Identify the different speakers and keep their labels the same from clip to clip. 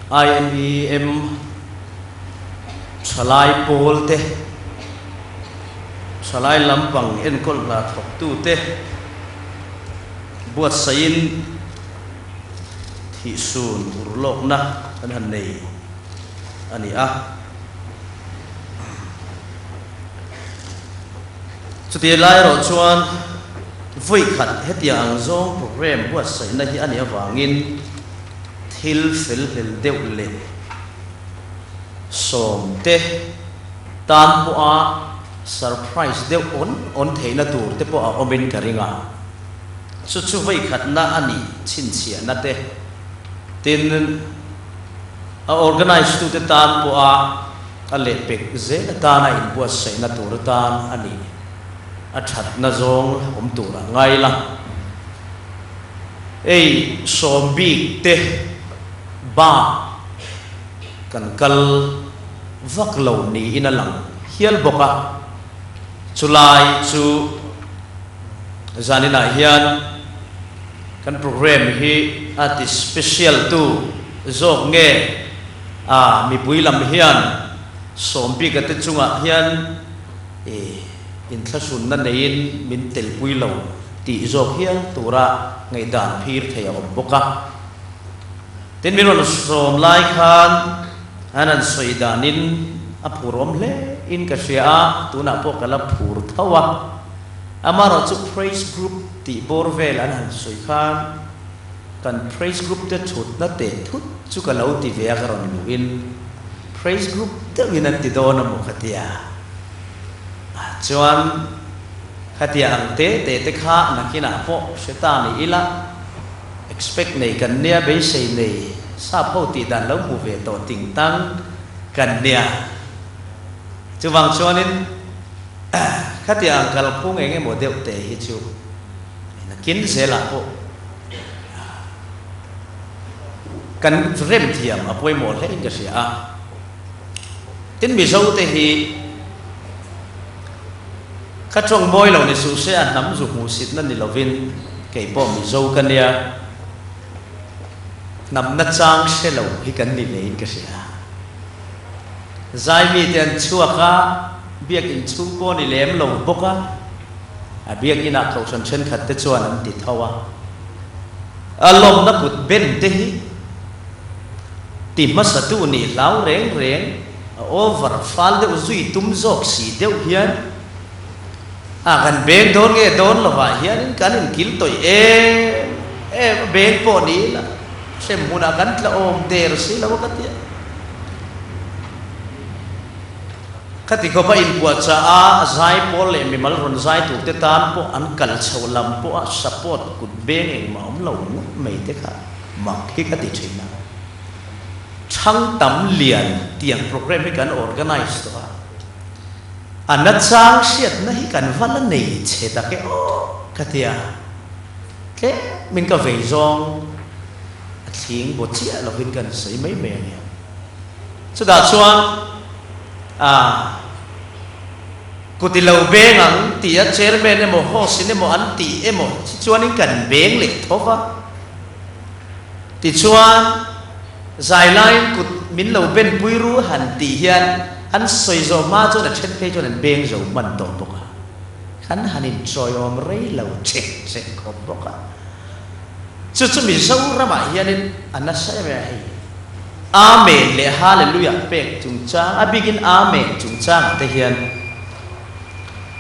Speaker 1: IMEM thalai pawl te, thalai lampang enkawl hna thawktute buatsaihin thihsun urlawkna kan han nei a ni a. Chutih lai erawh chuan vawi khat hetiang ang zawng program buatsaihna hi a nih avangin thil fel hlel deuh leh sawmte tan pawha surprise deuh awn awn theihna tur te pawh a awmin ka ring a. Chu chu vawi khatna a nih chhinchhiahna te tin a organise tute tan pawha A lehpek zel atana inbuatsaihna tur atan a nih a thatna zawng awm tur a ngai la. Ei sawm bik te bak kan kal vak lo niin a lang hial bawk a, chulai chu zaninah hian kan programme hi a ti special tu zawk nge? A, mipui lam hian Sawmbika te chungah hian i inthlahrunna neiin min telpui lo tih zawk hial tura ngaihdan phir thei a awm bawk a. Tin, min rawn sawm lai khan an han sawi danin a phurawm hle in ka hria a, tunah pawh ka la phur tho a. Amaherawhchu praise group tih bawr vel an han sawi khan, Kan praise group te thutna teh thut chu ka lo ti ve a ka rawn luh in praise group deuh in an ti dawn a maw ka tia ah chuan khatia ang te te te kha nakinah pawh hre ta ni ila expect nei kan nia beisei nei sap ho tih dan lo hmu ve tawh ting tang kan nia chuvang chuanin khatia ang kalphung eng emaw deuh te hi chu Nakin zelah pawh kan rem thiam a pawimawh hle in ka hria a. Tin Mizo te hi ka tawng mawi lo ni suh se a hnam zu hmuhsitna ni lovin kei pawh Mizo ka nia hnam nachang hre lo hi kan ni ve in ka hria. Zaimi te an chhuak a, biakin chhung pawh ni lem lo bawk a. A biakinah kohhran thenkhat te chuan an ti tho a, a lawmna kut ben te hi ti hmasatu nih hlau reng reng, a over fal deuh zui tum zawk si deuh hian a kan beng dawn nge dawn lovah hianin kan inkil tawih em em a, beng pawh ni ila hrem hmunah kan tla awm der si lo a ka ti a. Khati khawpa inpuahchah a, zai pawl leh mimal rawn zai turte tan pawh an kal chho lam pawha support kut beng engmah awm lo ngawt mai te kha mak hi ka ti thin a. Thang tam lian tiang program hi kan organise tawh a, a nachang hriatna hi kan va la nei chhe tak e aw ka ti a, tlemin ka vei zawng a thling baw chiah lovin kan sawi mai mai a nia. Chutah chuan a kut i lo beng ang tih a chairman emaw host in emaw an tih emaw chi chuanin kan beng leh tho va. Tichuan zai laiin kut min lo ben pui ru han tih hian an sawi zawh hma chuan a then phei chuan an beng zo hman tawh bawk a. Kan han inchawiawm rei lo chek chek khawp bawk a. Chu chu Mizoramah hianin a nasa em em a hei. Amen leh Hallelujah pek chungchang, a bikin Amen chungchangah te hian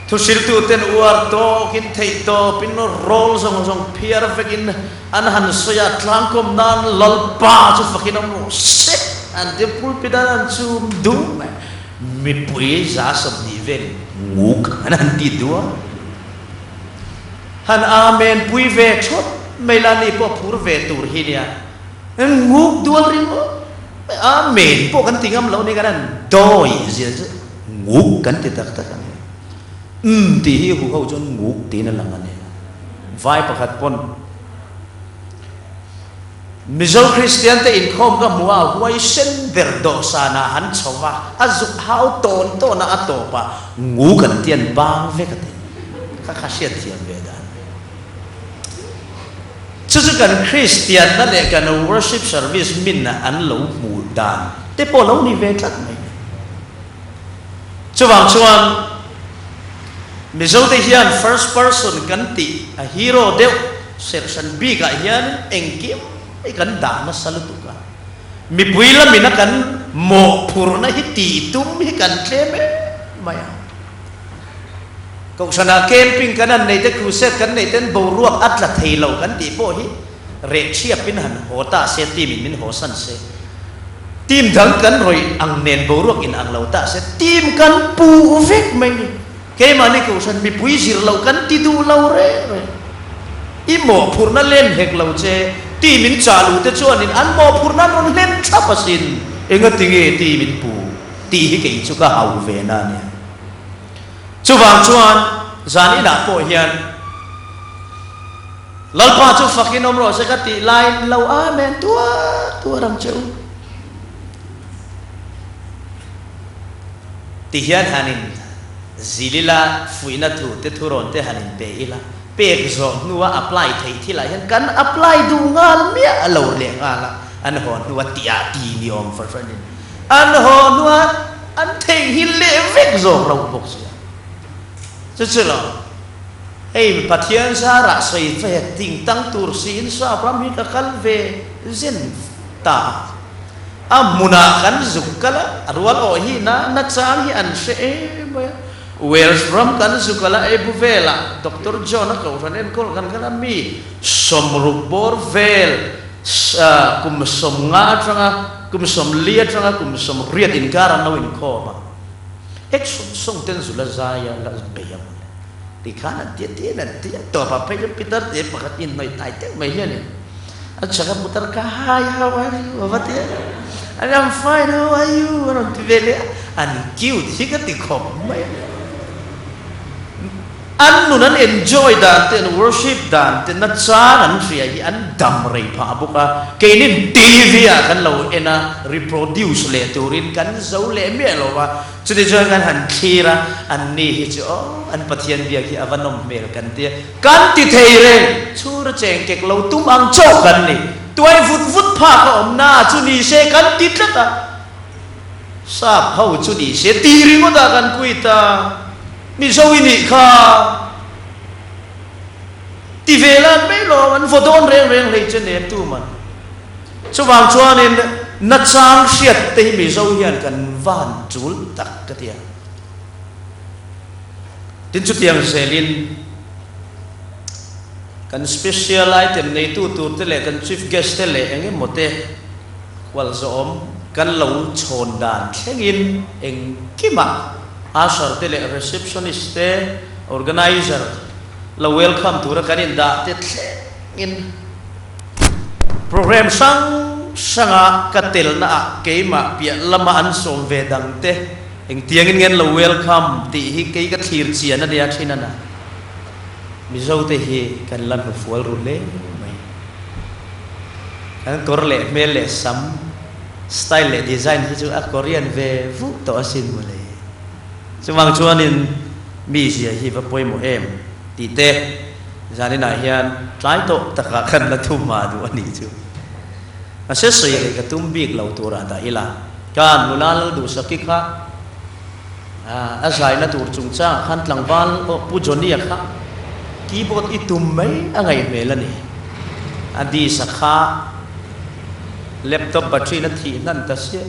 Speaker 1: thuhriltuten uar tawkin theih tawpin rawl zawng zawng phiar vekin an han sawi a, tlangkawm nan Lalpa chu fakin awm rawh se an ti a, pulpit an han chum dum mai, mipui 20 vel nguk an han ti duah. Han Amen pui ve thawt mai la ni pawh phur ve tur hi nia. Nguk dual ringawt mai Amen pawh kan ti ngam lo ni kan han dawi zia chu nguk kan ti tak tak a ni. Umm tih hi hu ho chuan nguk tiin a lang a ni. Vai pakhat pawn Mizo Kristian te inkhawm ka hmu a, huaisen ber dawhsanah han chho va, a zuk hau tawn tawn a, a tawp a, nguk an ti an bang vek a ti. Kha kha hriatthiam ve dan. Chu chu kan Kristianna leh kan worship service min an lo hmuh dan te pawh lo ni ve tlat mai. Chuvang chuan Mizote hian first person kan tih a hero deuh serhsan bikah hian engkim hi kan dah nasa lutuk a. Mipui lamin a kan mawhphurhna hi tih tum hi kan tlem em mai a. Kohhranah camping kan han nei te, crusade kan nei ten boruak a tla thei lo kan tih pawh hi reh thiapin han haw ta se, team in min haw san se. Team dang kan rawih ang nen boruak in ang lo ta se, team kan puh vek mai ni. Keimahni kohhran mipui zir loh kan ti duh lo reng reng. I mawhphurhna len hek lo che, team in chah luh te chuanin an mawhphurhna an rawn hlen thlap asin. Engati nge team in puh tih hi kei chu ka hau ve na nia. Chuvang chuan zan inah pawh hian Lalpa chu fakin awm rawh se ka tih laiin lo Amen tuar tuar ang che u. Ti hian han in zil ila, fuihna thu te thurawn te han in pe ila, pek zawh hnua apply theih thilah hian kan apply duh nghal miah lo leh nghal a, an haw hnua tihah ti ni awm fahranin an haw hnua An theihnghilh leh vek zawk rauh bawk sia. Chu chu lo, hei Pathian zarah sawi ve ting tang tur siin sap ram hi ka kal ve zen ta a. A hmunah kan zuk kal a, a rual awh hi na nachang hi an hre em mai a. Wales ram kan zuk kal a, Ebu velah Doctor John a kohhran enkawl kan kal a, mi sawmruk bawr vel Kum 50 atanga kum 40 atanga kum 80 inkar an lo inkhawm a, action song ten zula zai a la bei a mawle. Ti khan an tia tiin an tia tawp a, phei chuan Peter tih pakhat inhnawih tai deuh mai hian in a chhak a putar kha hi how are you a va ti a, I'm fine how are you a rawn ti ve leh a, an cute hi ka ti khawp mai a. An nun an enjoy dan te, an worship dan te nachang an hria hi an dam rei phah bawk a, keinin TV ah kan lo en a, reproduce leh turin kan zo leh miah lo va, chuti chuan kan han thlir a, an ni hi chu aw an Pathian biak hi a va nawm hmel kan ti a, kan ti thei reng, chhura cheng kek lo tum ang chauh kan ni, tuai vut vut phak a awm na chu ni se kan ti tlat a. Sap ho chu ni se ti ringawt ah kan quit a, Mizo i nih kha ti ve lan mai lo, an vaw dawn reng reng hlei che nen tu man. Chuvang chuanin nachang hriat te hi Mizo hian kan van tul tak ka ti a. Tin chutiang zelin kan special item neitu tur te leh kan chief guest te leh eng emaw te, Khualzawm kan lo chhawn dan thlengin engkimah usher te leh receptionist te, organizer lo welcome tura kan indah te thlengin programme hrang hranga ka telna ah keimah piah lama an sawm ve dang te engtiangin nge an lo welcome tih hi kei ka thlir chian a nia thin a na. Mizo te hi kan la hnufual ru hle mai. Kan kawr leh hmel leh sam, style leh design hi chu a Korean ve vuh tawh asin mawle. Chuvang chuanin mi zia hi va pawimawh em tih te zaninah hian tlai tawh takah khan la thu hma duh a nih chu. Mahse sawi leh ka tum bik lo turah dah ila, kan nula Lalduhsaki kha A zaina tur chungchangah khan tlangval aw Pu Johnny-a kha keyboard i tum mai a ngaih hmel a ni. A disk-a kha laptop battery-in a thih hnan ta siah.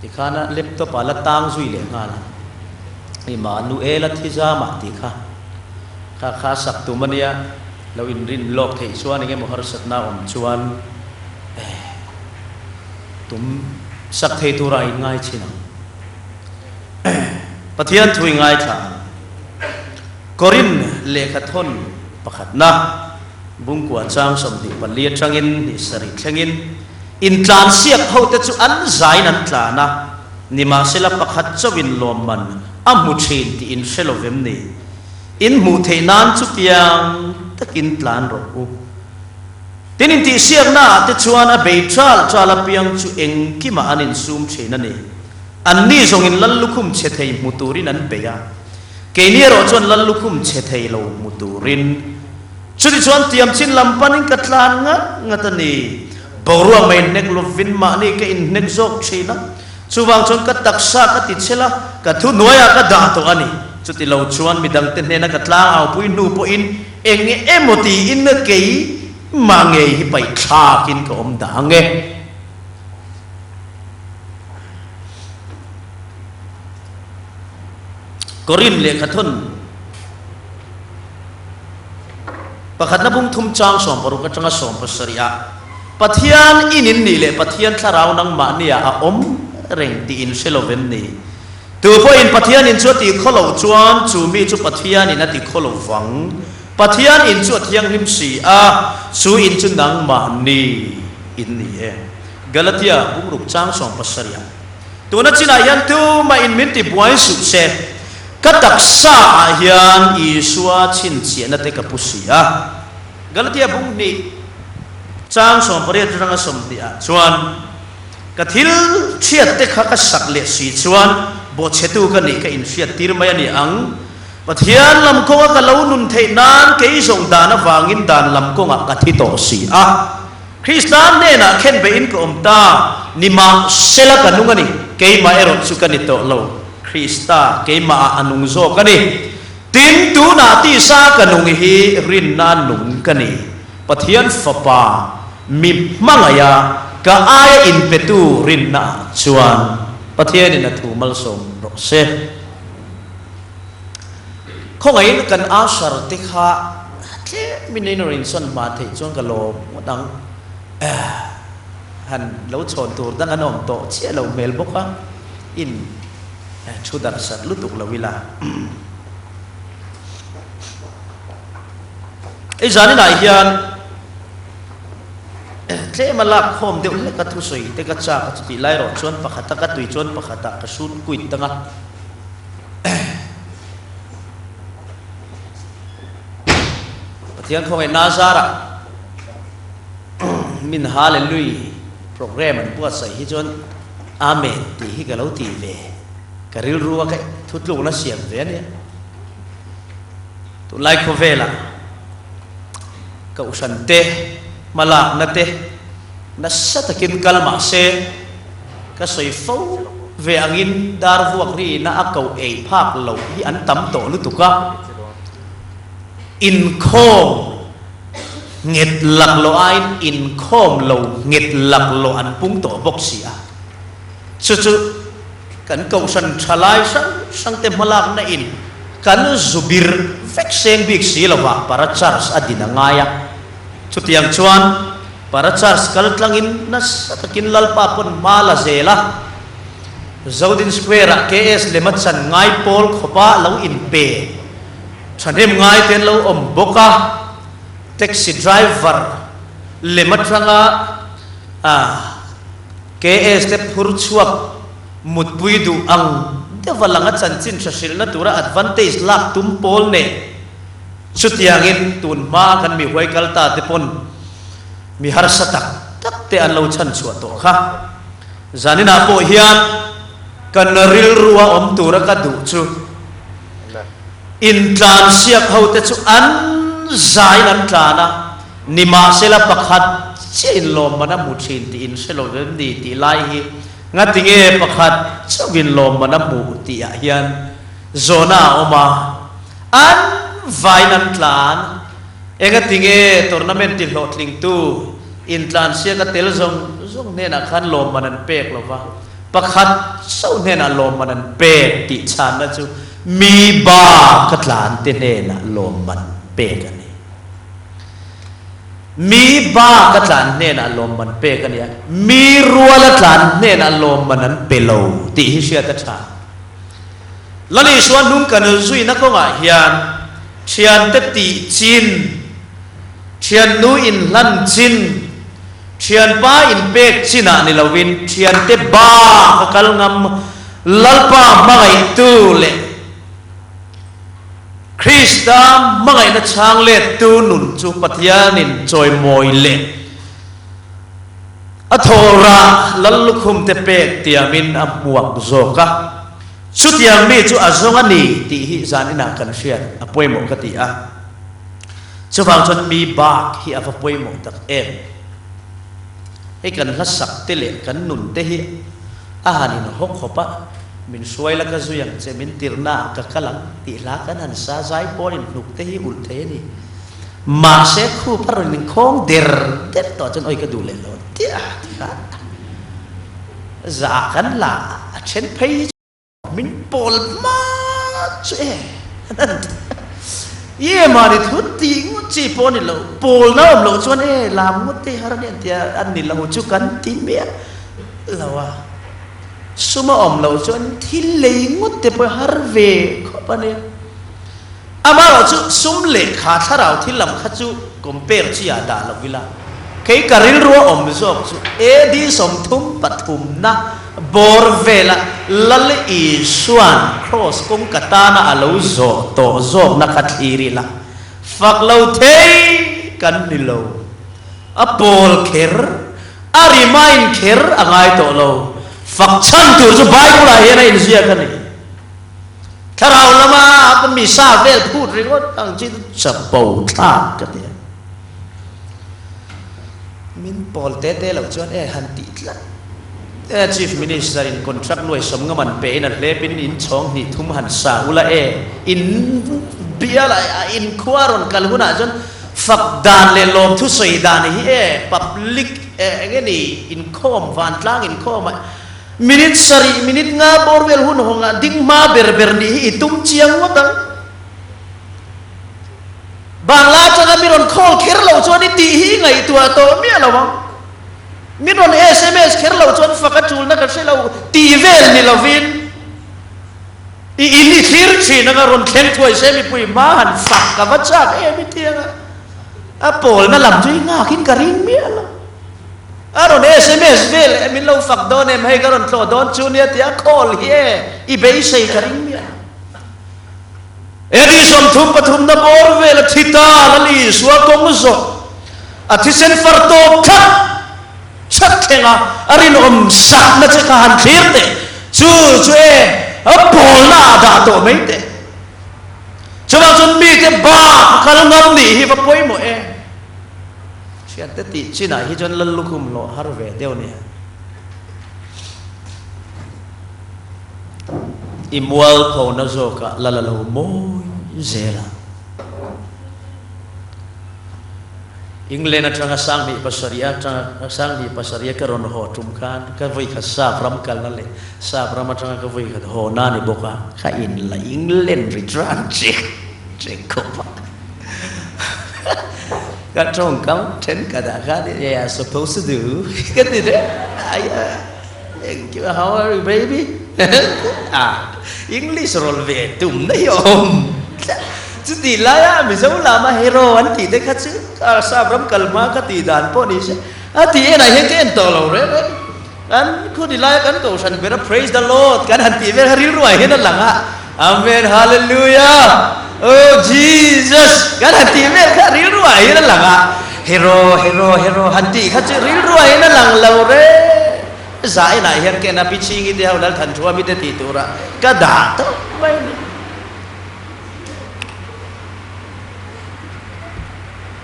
Speaker 1: Tikhan a laptop-ah la tang zui leh nghal a. Ima nu ela thi zamah tih kha kha kha a sak tum a nia. Lo inrin lawk theih chuan eng emaw harsatna awm chuan eh tum sak thei turah a inngai thin ang. Pathian thu i ngaithla ang. Korin lehkhathawn pakhatna, Bungkua chang 24 atangin ni sarih thlengin, intlansiak hote chu an zain an tlan a, nimahsela pakhat chauhin lawmman a hmu thin tih in hre lo vem ni? In hmuh theih nan chutiang takin tlan rawh u. Tin intihsiaknaah te chuan a bei ṭal ṭal apiang chu engkimah an insum ṭhin a ni. Anni zawngin lal lukhum chhe thei hmu turin an bei a, keini erawh chuan lal lukhum chhe thei lo hmu turin. Chutichuan tiam chin lam panin ka tlan ngat ngat a ni. Boruak mai hnek lovin mahni ka inhnek zawk thin a, chuvang chuan ka taksa ka ti chhel a, ka thuhnuaiah ka dah tawh a ni. Chuti lo chuan midangte hnena ka tlang aupui hnu pawhin eng emaw tiin kei mah ngei hi paih thlakin ka awm dah ang e. Korin lehkhathawn pakhatna bung thum chang 60 atanga 70 ah Pathian in in nih leh Pathian thlarau nangmahniah a awm reng tih in hre lo vem ni? Tu pawhin Pathian in chu a tih khaw loh chuan chu mi chu Pathian in a ti khaw lo vang. Pathian in chu a thianghlim si a, chu in chu nangmahni in ni e. Galatia bungruk chang 70 ah. Tuna chinah hian tumah in min ti buai suh se, ka taksa ah hian Isua chhinchhiahna te ka pu si a. Galatia bung hnih chang 18 atanga 20 ah chuan, Ka thil hriat te kha ka sak leh si chuan bawhchhetu ka nih ka inhriat tir mai a ni ang. Pathian lam kawnga ka lo nun theih nan kei zawng dan avangin dan lam kawngah ka thi tawh si a. Krista hnenah khenbeihin ka awm ta, nimahsela ka nung a ni, keimah erawh chu ka ni tawh lo, Krista keimahah a nung zawk a ni. Tin, tunah tisa ka nung hi rinna nung ka ni, Pathian Fapa mi hmangaiha ka aia inpetu rinnaah chuan Pathianin a thu malsawm rawh se. Khawngaihin kan usher te kha tlem in in rawn sawn hma theih chuan ka lawm ngawt ang. Han lo chhawn tur dang an awm tawh chiah lo hmel bawk a, in thu darh sat lutuk lo ila. Hei zaninah hian tlem a lak khawm deuh hlek a thusawi te ka chak a chutih lai erawh chuan pakhata ka tui chuan pakhatah ka hrut kuit tang a. Pathian khawngaih Nazarah min Hallelui program an buatsaih hi chuan Amen tih hi ka lo tih ve ka rilru a ka thutlukna siam ve a nia. Tunlai khawvelah kohhran te hmalakna te nasa takin kal mah se Ka sawi fo ve angin dar vuak riina a koh ei phak loh hi an tam tawh lutuk a, inkhawm nghet laklawh aiin inkhawm lo nghet laklawh an pung tawh bawk si a. Chu chu kan kohhran thalai hrang hrang te hmalakna in kan zu bir vek seng bik si lovah para charge a din a ngai a. Chutiang chuan Para Church kal tlangin nasa takin Lalpa pawn hma la zel a, Zodin Square-ah KS lema chan ngai pawl khawpa lo inpe thahnem ngai te an lo awm bawk a, taxi driver lem atanga KS te phur chhuak mutpui duh ang deuha langa chanchin hre hrilhna tura advantage lak tum pawl nen Chutiangin tun hma kan mi huai kal ta te pawn mi harsa tak tak te an lo chhan chhuah tawh kha. Zaninah pawh hian kan rilru a awm tura ka duh chu intlan siak ho te chu an zain an tlan a, nimahsela pakhat chiah in lawmman a hmu thin tih in hre lo vem ni tih lai hi ngatinge pakhat chauh in lawmman a hmuh tih ah hian zawhna a awm a. An vain an tlan. Engati nge tournament ti hlawhtlingtu intlansiak a tel zawng zawng hnenah khan lawmman an pek lo va, pakhat chauh hnenah lawmman an pek tih chhanna chu mi ba ka tlan te hnenah lawmman pek a ni. Mi ba ka tlan hnenah lawmman pek a ni a, mi ruala tlan hnenah lawmman an pe lo tih hi hriat a tha. Lal Isua hnung kan zuina kawngah hian thiante tih chin, thiannu inhlan chin, thianpa inpek chinah ni loin thiante ba ka kal ngam Lalpa hmangaihtu leh Krista hmangaihna chhang lettu nun chu Pathianin chawimawi leh a thawhrah Lal lukhum te pek tiamin a hmuak zawk a. Chutiang mi chu a zawng a ni tih hi zan inah kan hriat a pawimawh ka ti a. Chuvang chuan mi bak hi a va pawimawh tak em. Hei kan hlasak te leh kan nun te hi a han inhawk khawp a, min hruai la ka zui ang che, min tirna ah ka kal ang tih hla kan han sa zai pawl inhnuk te hi ulh thei a ni. Mahse khup a rawn inkhawng der der tawh chuan awi ka duh leh lo tia ti kha zah kan la a then phei hi Min pawl hma chu e an ti a. Ye mahni thu tih ngawt chi pawh a ni lo, pawlna awm loh chuan e lam ngawt te har a ni an ti a, a ni lo chu kan ti miah lo a. Sum a awm loh chuan thil lei ngawt te pawh har ve khawp a nia. Amaherawh chu sum lehkha thlarau thil lam kha chu compare chi ah dah lo ila, kei ka rilru a awm zawk chu AD 33 na bawr vela Lal Isua'n Kraws kawngka tana a lo zawh tawh zawkna kha thlir ila, fak lo thei kan ni lo. A pawl kher, a remind kher a ngai tawh lo. Fak chhan tur chu Bible ah hian a inziak a ni. Thlarau lama ka mi sa vel phut ringawt ang chi chu chapo thlak ka ti a. Min pawl te te lo chuan e han tih tlat e Chief Minister in contract nuai sawm ngam an pe in a hlep in in chhawng hnih thum han sa ula e in bial a in khua rawn kal hunah chuan fak dan leh lawm thu sawi dan hi e public e enge ni inkhawm vantlang inkhawm ah Minute sarih, minute nga bawr vel hun hawngah ding hma ber ber nih hi i tum chiang ngawt ang. Bangla atanga mi rawn call kher loh chuan i tih hi i ngaihtuah tawh miah lo ang. Mi rawn sms kher loh chuan fak a tulna ka hre lo tih vel ni lovin i in i thlir thin anga rawn thleng thuai se mipui hma han fak ka va chak em i ti anga a pawlna lam chu i nghakin ka ring miah lo. A rawn sms vel e, min lo fak dawn em, hei ka rawn tlawh dawn chu nia tia call hi e, i beisei ka ring miah. Eddie 33 na bawr vel a thi ta, Lal Isua kawng zawh a thisen far tawp thlat chat thleng a, a rinawm sakna che kha han thlir teh, chu chu e, a pawlna ah dah tawh mai teh. Chuvang chuan mite bak a kal ngam nih hi va pawimawh e. Hriatte tih chinah hi chuan lal lukhum hlawh har ve deuh nia. I mualphona zawkah lal a lo mawi zel a. England atanga 2007 atanga 2007 a ka rawn haw tum khan ka vawi khat sap ram kalna leh sap ram atanga ka vawi khat haw na ni bawk a, ka inla England return chek chek khawp a. Ka tawngkam thenkhat ah khan yeah supposed to do ka ti deuh a thank you how are you baby ah English rawl ve tum na hi a awm chuti lai a Mizo lama hero an tih te kha chu sap ram kal hma ka tih dan pawh ni se a tih enah hian ka en tawh lo reng reng Kan khuni laia kan kohhran bera Praise the Lord kan han tih vel kha rilruah hian a lang a, Amen Hallelujah Oh Jesus kan han tih vel kha rilruah hian a lang a, Hero hero hero han tih kha chu rilruah hian a lang lo reng. Zah inah hian ka en a, Pi Chhingi te ho Lalthanṭhuami te tih turah ka dah tawp mai a ni.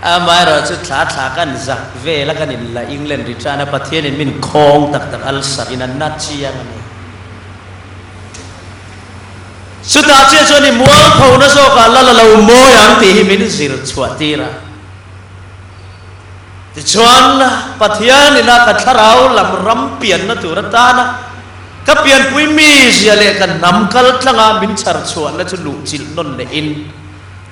Speaker 1: Amaherawh chu thla thla kan zak vel a kan inla England return a Pathianin min khawng tak tak ulcer in a na chiang a ni. Chutah chiah chuan i mualpho na zawkah lal a lo mawi ang tih hi min zir chhuah tir a. Tichuan Pathianin a ka thlarau lam ram pianna tur atana ka pianpui mizia leh ka hnam kal tlanga min chhar chhuahna chu luhchilh nawn lehin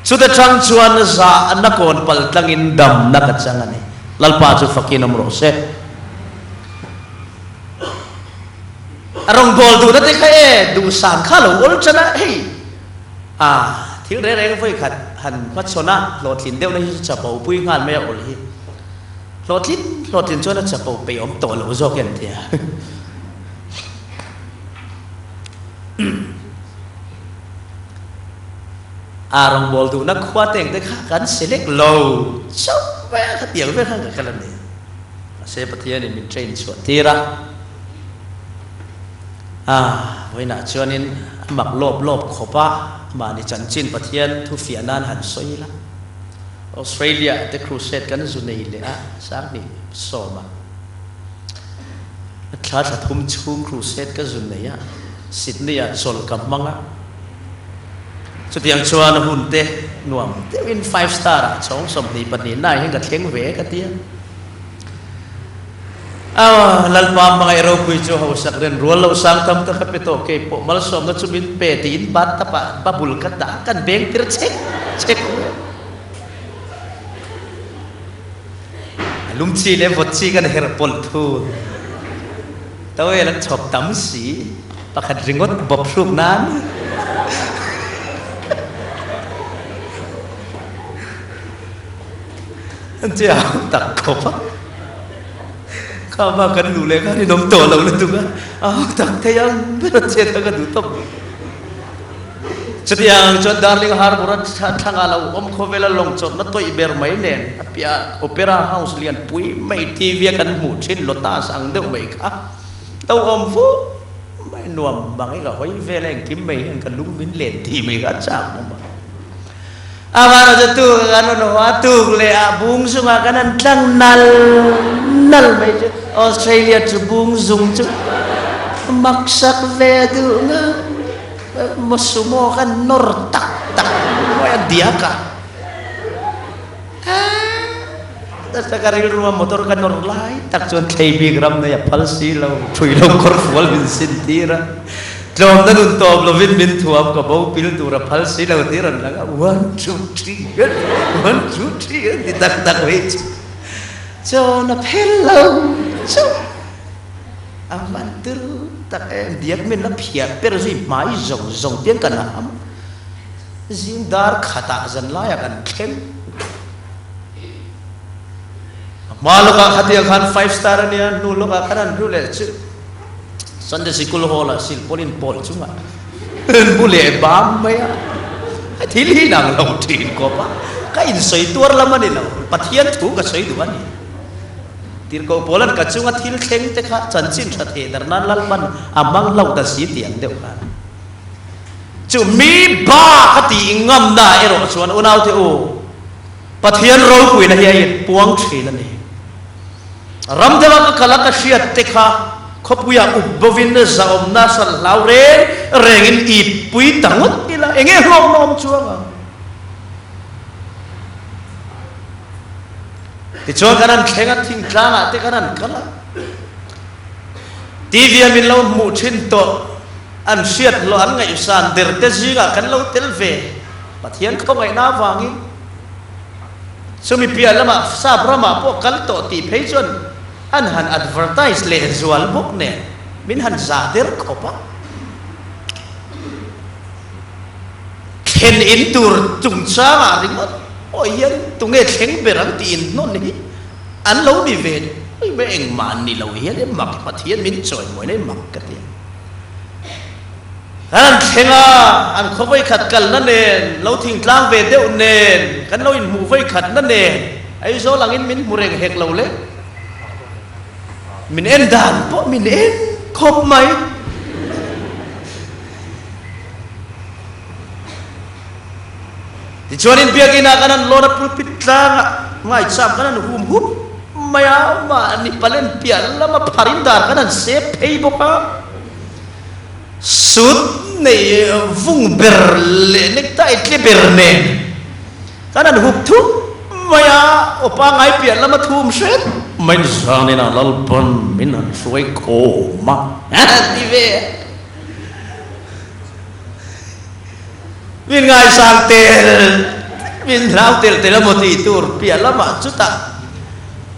Speaker 1: Chuta chang chuan zahna kawn pal tlangin damna ka chang a ni. Lalpa chu fakin awm rawh se. A rawngbâwl duhna te kha e, duhsân kha lo awl ṭan a, hei a thil reng reng vawi khat han hmachhawn a, hlawhtlin deuhna hi chu chapo pui nghal mai a awl hi. Hlawhtlin hlawhtlin chuan a chapo peih awm tawh lo zawk em tia. A rawngbâwl duhna khua te engte kha kan select lo chauh mai a, khatiang vel khan ka kal a ni. Mahse Pathianin min train chhuah tir a, a vawiinah chuanin a mak lawp lawp khawp a, mahni chanchin Pathian thufiah nan han sawi ila. Australia te crusade kan zu nei leh a, Sanghnih sawma thla thla thum chhung crusade ka zu nei a, Sydney ah chawlh ka hmang a. Chutiang chuan hun te nuam deuhin five star ah chhawng 22 nai hian ka thleng ve ka ti a. A, Lalpa hmangaih ropui chu hausak ren rual lo sang tam tak a pe tawh kei pawh malsawmna chu min pe tiin bathtub ah bubble ka dah a, kan beng tir chek chek mai a. A lum chi leh vawt chi kan herh pawlh thun. Towel an chhawp tam si, pakhat ringawt bawp hruk nan. An che au tak khawp a, kha va kan luh leh khan in awm tawh lo lutuk a, au tak thei ang ber a chet kha ka duh tawp. Chutiang ang chuan Darling Harbour a thlangah lo awm khawvela lawng chawrhna tawih ber mai nen a piah Opera House lian pui mai TV a kan hmuh thin Lotus ang deuh mai kha lo awm vur mai nuam bang i ka hawi vel a engkim mai hian ka lung min len tih mai kha a chak awm a. A vana chu tuk a kan rawn haw a, tuk leh ah bung zungah kan han tlang nal nal mai chu Australia chu bung zung chu maksak ve duh nga maw sumo khan nawr tak tak mai a diak a. Nasa ka rilru a motor ka nawr lai tak chuan thlei bik ram nei a phal si lo, thui lo kawr fual min sin tir a, tlawmna nun tawp lovin min thuam ka bo pil tur a phal si lo tih rawn lang a, one two three one two three an ti tak tak mai chu chawn a phel lo chu a hman tur tak em diak min la phiah ber zui hmai zawng zawng tiang kan ham zing dar khatah zan laiah kan thleng. A hma lawkah khatiang khan five star a nia, hnu lawkah khan an hlu leh chu Sunday Sikul Hall ah silpawlin pawl chungah an mu leh bam mai a. Thil hi nang lo thin kawp a, ka insawi tuar lam a ni lo, Pathian thu ka sawi duh a ni. Tirhkoh Pawlan ka chunga thil thleng te kha chanchin tha theh dar nan Lalpan a hmang hlauh ta si tih ang deuh khan. Chu mi ba ka tih ngamna erawh chuan unaute u, Pathian ropuina hi a inpuang thin a ni. Ram danga ka kal a ka hriat te kha khawpuiah up bovin zahawmna sal hlau reng rengin ip pui ta ngawt ila enge hlawkna awm chuang ang? Tichuan kan han thleng a, thingtlangah te kan han kal a, TV a min lo hmuh thin tawh, an hriat loh an ngaihsan der te zingah kan lo tel ve. Pathian khawngaihna avangin chumi piah lamah sap ramah pawh kal tawh tih phei chuan an han advertise leh zual bawk nen min han zah der khawp a. Thlen in tur chungchangah ringawt pawh hian tunge thleng ber ang tih inhnawn hi an lo ni ve mai engmah an ni lo hian e mak Pathian min chawimawi na hi mak ka ti a. Kan han thleng a, an khaw vawikhat kalna nen, lo thingtlang ve deuh nen, kan lo inhmuh vawikhatna nen, Aizawl angin min hmu reng hek lo le. Min en dan pawh min en khawp mai. Tichuanin biakinah kan han lawn a, pulpit tlangah ngaicham kan han hum hup mai a, mahni palen piah lama pharin dar kan han sep phei bawk a. Sut nei vung ber leh necktie tle ber nen kan han hup thup mai a, aw pangngai piah lama thum hret mai zanin a Lalpan min han hruai khawm a ti ve a. Min ngaisang tel min hlau tel tel emaw tih tur piah lamah chutah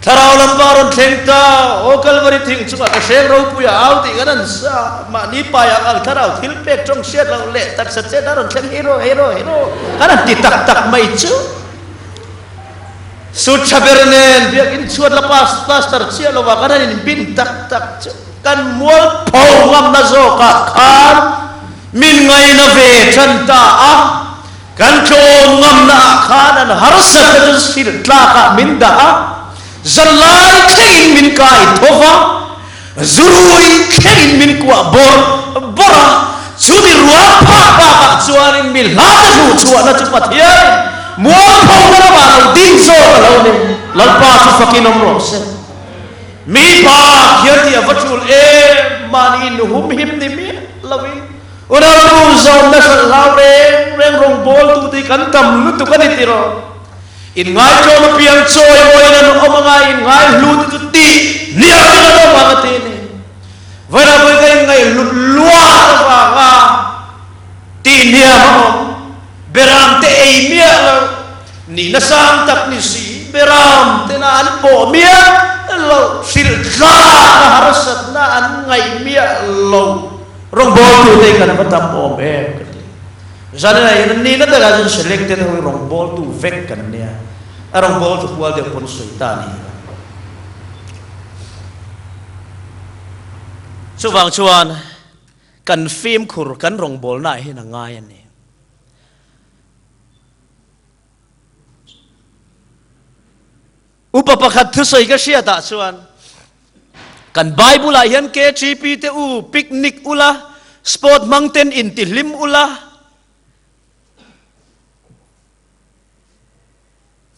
Speaker 1: Thlarau lampa rawn thleng ta, Aw Kalvari thing chungah ka hreng ropui a au tih kan an sa, mahni paiah ang thlarau thil pek tawng hriat loh leh taksa chet a rawn thleng hero hero hero kan han ti tak tak mai chu. Sut tha ber nen biakinn chhuat la plaster chiah lovah kan han inbin tak tak chu kan mualpho ngamna zawkah khan min ngaina ve tan ta a. Kan tlawm ngamna ah khan an harsatna chu hrilh tlak ah min dah a, zanlai thlengin min kai tho va, zurui thlengin min kuah bawrh bawrh a, chumi ruang phah bakah chuanin mi hlate hluhchhuahna chu Pathianin mualphona ramah lo ding. Lalpa chu fakin awm rawh se. Mi pa khian tih a va tul em, mahni inhum him ni miah lovin unautu zawmna hralh hlau reng reng rawngbawltu te hi kan tam lutuk a ni tiraw? Inngaitawm apiang chawi mawiin an awm anga inngaihlu te chu tih hniamin an awm ang a ti a ni. Vawilah vawi ka inngaihhlut luat avanga tih hniam a awm. Beram te ei miah lo, nihna sang tak ni si, beram tena an pawh miah lo, hrilh tlak a harsatna an ngaih miah lo. Rawngbawltute hi kan va tam awm em ka ti. Zanina hian an nihna takah chuan selected ho hi rawngbawltu vek kan nia, a rawngbawltu kual deuh pawn sawi ta a ni. Chuvang chuan kan fimkhur kan rawngbawlnaah hian a ngai a ni. Upa pakhat thusawi ka hriatah chuan kan Bible ah hian KTP te u picnic ula, sport hmang ten intihlim ula,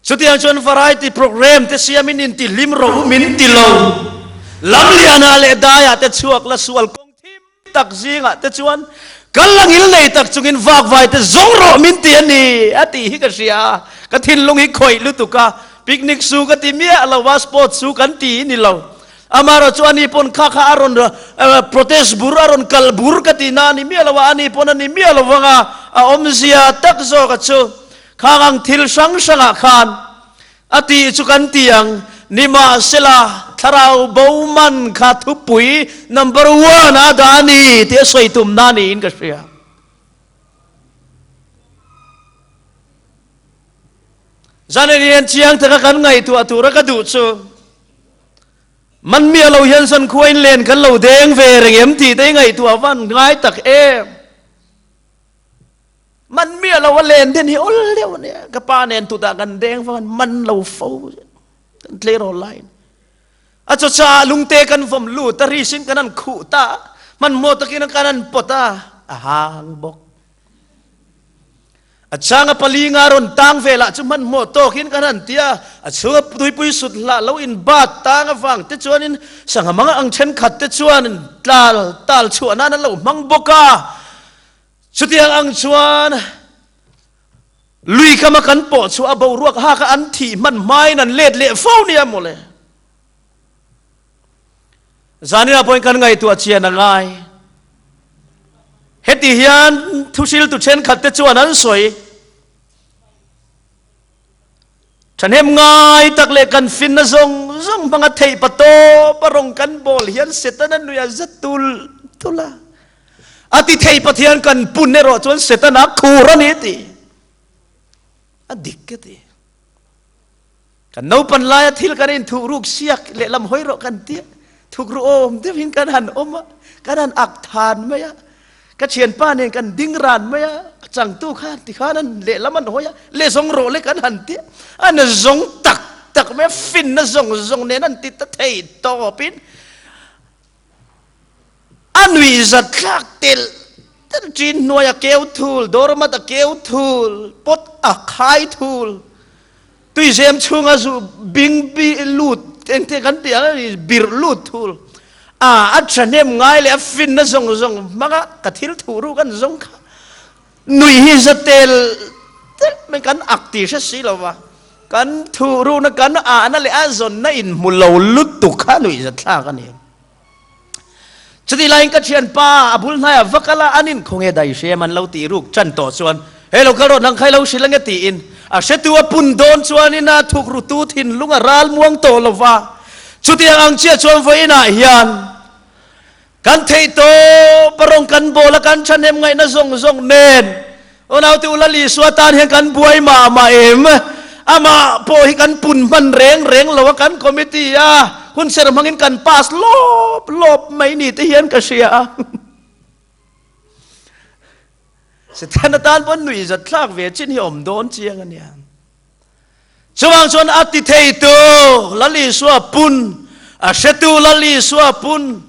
Speaker 1: chutiang chuan variety program te siamin intihlim rawh u min ti lo. Lamlianah leh daiah te chhuak la sual kawng thim tak zingah te chuan kal la ngil nei tak chungin vakvai te zawng rawh min ti a ni a tih hi ka hria a, ka thinlung hi khawih lutuk a, picnic su ka ti miah lo va, sports su kan ti hi ni lo. Amaherawh chu ani pawn kha kha a rawn protest bur a rawn kal bur ka ti na a ni miah lo a, ani pawn a ni miah lo vang a, a awmzia tak zawk a chu khang ang thil hrang hrangah khan A tih chu kan ti ang, nimahsela thlarau bo man kha thupui number one a dah a ni tih a sawi tumna niin ka hria. Zanin hian chiang taka kan ngaihtuah tura ka duh chu man miah lo hian zankhua in len kan lo deng ve reng em tih te i ngaihtuah van ngai tak em. Man miah lo a len den hi awl deuh a nia. Ka pa nen tutah kan deng vang an man lo fo kan tleirawl laiin. A chawcha lungte kan vawm lut a risin kan han khuh ta hmanhmawh takin kan han pawt a a hang bawk. A changa pali nga rawn tang velah chu hmanhmawh tawkin kan han ti a, a chhunga tuipui sut hlah lo in bat tang avang te chuanin sangha manga ang thenkhat te chuan tal tal chhuah nan an lo hmang bawk a. Chutiang ang chuan lui kama kan pawh chu a boruak hak a an thih hman hmain an let leh fo nia mawle. Zanina pawhin kan ngaihtuah chian a ngai. Heti hian thuhriltu thenkhat te chuan an sawi. Thahnem ngai tak leh kan finna zawng zawng hmanga theih pa tawp a rawng kan bawl hian Setana nui a za tul tul a. A ti thei Pathian kan pun erawh chuan Setana khur a ni a ti. A dik ka ti. Kan naupan laia thil kan inthuh ruk siak lehlam hawi rawh kan tia. Thuk ru awm deuhin kan han awm a, kan han ak than mai a. Ka thianpa nen kan ding ran mai a, a changtu khan tikhan an lehlam an hawi a, leh zawng rawh le kan han ti a, an zawng tak tak mai a, finna zawng zawng nen an ti ta thei tawpin a nuihzat thlak telh telh ṭin hnuai a keu thul, doormat a keu thul, pot a khai thul, Tuizem chhunga zu bing bi lut engte kan tih ang ani birh lut thul a a thahnem ngai leh a finna zawng zawng hmanga ka thil thuh ruk an zawng kha nui hi za tel tel mai kan ak tih hre si lova kan thuh rukna kan ahna leh a zawnna inhmu lo lutuk kha nuih za thlak a ni. Chutih laiin ka thianpa a bul hnaiah va kal a, an inkhawnge dai hrem an lo tih ruk tan tawh chuan, Hei lo kal rawh nang kha i lo hrilh ange tiin a hretu a pun dawn chuanin a thukrutu thinlung a ral muang tawh lo va. Chutiang ang chiah chuan vawiinah hian kan theih tawp a rawng kan bawl a, kan thahnem ngaihna zawng zawng nen Aw naute u Lal Isua tan hian kan buai mah mah em? Amah pawh hi kan pun hman reng reng lo a, kan committee a hun ser hmangin kan pass lawp lawp mai ni te hian ka hria a. Setana tan pawn nuihzat thlak ve chin hi awm dawn chiang a nia. Chuvang chuan a ti theitu Lal Isua pun, a hretu Lal Isua pun,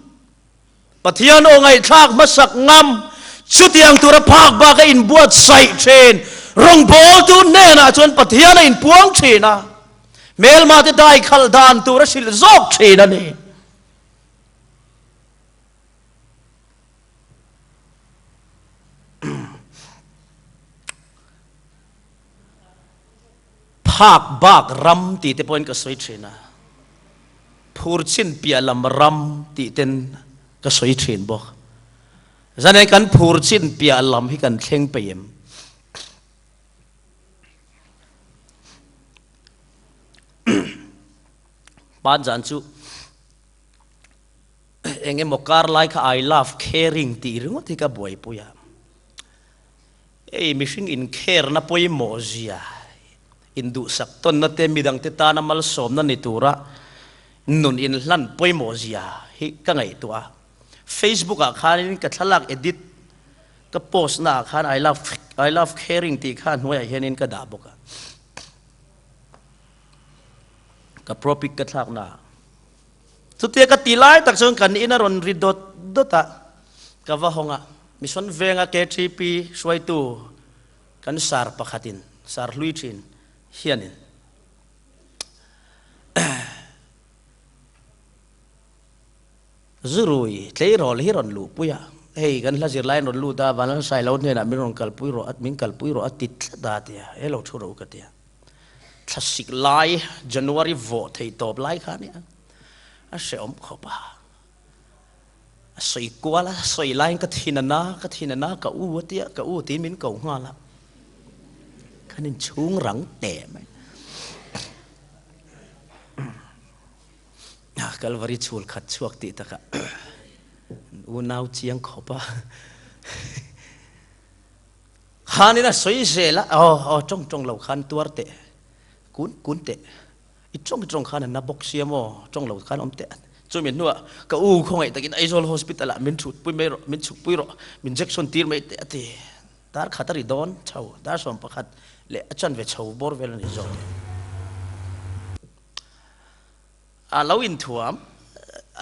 Speaker 1: Pathian aw ngaihthlak hmasak ngam, chutiang tura phak bak a inbuatsaih thin. Rawngbawltu hnenah chuan Pathian a inpuang thin a. Hmelma te dai khalh dan tur a hrilh zawk thin a ni. Phak bak ram tih te pawhin ka sawi thin a, phur chin piah lam ram tih ten ka sawi thin bawk. Zanin kan phur chin piah lam hi kan thleng peih em? Hman zan chu eng emaw kar lai kha I love caring tih ringawt hi ka buaipui a. Hei mihring inkherna pawimawh zia, induhsak tawnna te midangte tana malsawmna ni tura nun inhlan pawimawh zia hi ka ngaihtuah a. Facebook ah khanin ka thlalak edit ka post na ah khan I love I love caring tih kha hnuaiah hianin ka dah bawk a. Ka propic ka thlak na ah. Chutia ka ti lai tak chuan kan in a rawn ri dawt dawt a, ka va hawng a, Mission Venga KTP hruaitu kan sar pakhatin, sar hlui thin hianin Zurui tleirawl hi rawn luhpui a, hei kan hla zirlai an rawn lut a, Vanlalsailo hnenah min rawn kalpui rawh a, min kalpui rawh a ti tlat a tia, he lo thu rawh u ka tia. Thlasik lai, January vawh thei tawp lai kha ania, a hrehawm khawp a. A sawi kual a, sawi laiin ka thin a na, ka thin a na, ka u a tia, ka u tiin min ko nghal a. Kan inchhung rang teh mai. Kalvari chhul khat chhuak tih takah unau chiang khawp a. Khanin a sawi zel a, aw aw tawng tawng lo khan tuar teh, kun kun teh, i tawng tawng khan a na bawk sia maw, tawng lo khan awm teh. Chumi hnuah ka u khawngaih takin Aizawl Hospital ah min thutpui mai rawh, min chhukpui rawh, min injection tir mai teh a ti. Dar khat a ri dawn chho, dar 11 leh a chanve chho bawr vel a ni zawk. A lo inthuam,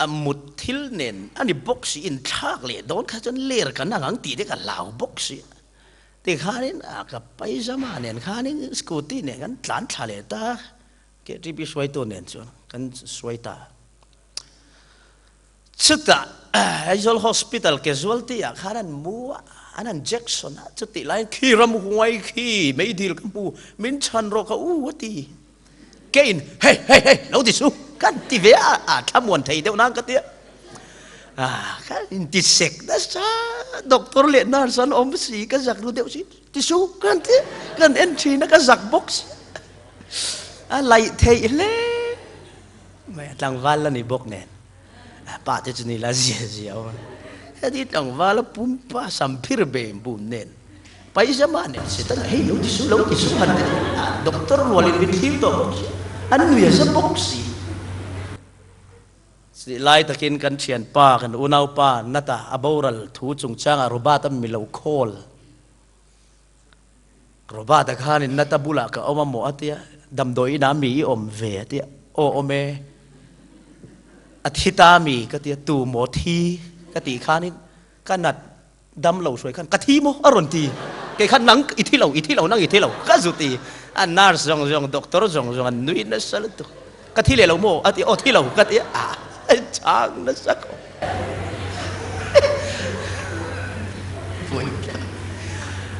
Speaker 1: a mut thil nen a ni bawk si, inthlak leh dawn kha chuan ler kan ang ang tih te ka hlau bawk si. Tikhanin a ka paizama nen khanin scooty nen kan tlan thla leh ta, KTP hruaitu nen chuan kan hruai ta. Chutah Aizawl Hospital casualty ah khan an mu a, an han jection a, chutih laiin khi ramhuai khi meidil ka hmu, min chhan rawh ka u a ti. Keiin hei hei hei lo ti su kan ti ve a, a thlamuan thei deuh nan ka ti a. Ah ka inti sek nasa, doctor leh nurse an awm si ka zak ru deuh si, ti su kan ti kan en thin a ka zak bawk si. A laih theih hle mai a, tlangval la ni bawk nen. Pa te chu ni la zia zia awm a. Heti tlangval a pumpa sam phir bem bum nen paizama nen Satan hei lo ti su lo ti su han ti a doctor rualin min thlir tawh bawk si an nui a za bawk si. Chutih lai takin kan thianpa kan unaupa Nata a boral thu chungchangah Robert a mi lo call. Robert-a khanin Nata bulah ka awm a maw a tia, damdawi inah mi i awm ve a tia, aw awm e, a thi ta mi ka tia, tu maw thi ka tih khanin ka nat dam lo hruai khan ka thi maw a rawn ti, kei khan nang i thi lo, i thi lo, nang i thi lo ka zu ti, a nurse zawng zawng, doctor zawng zawng an nui nasa lutuk, ka thi leh lo maw a ti, aw thi lo ka tia, a chang nasa khawp.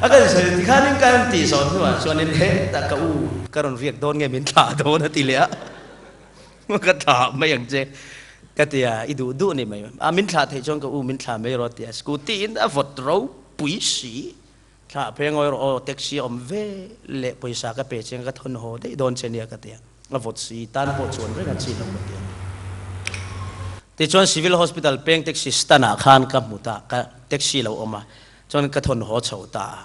Speaker 1: A kan sawi ti khanin ka rawn tih zawh hnuah chuanin hetah ka u ka rawn riak dawn nge min thlah dawn a ti leh a, ka thlah mai ang che ka ti a, i duh duh ni mai a, min thlah theih chuan ka u min thlah mai rawh a ti a, scooty in a vawt ropui si. Thlah phei ngawi rawh aw, taxi a awm ve leh pawisa ka pe chiang ka thawn haw daih dawn che nia ka ti a, a vawt si tan pawh chuan reng a chi lo ka ti a. Tichuan Civil Hospital peng taxi stand ah khan ka hmu ta, ka taxi lo awm a, chuan ka thawn haw chho ta a.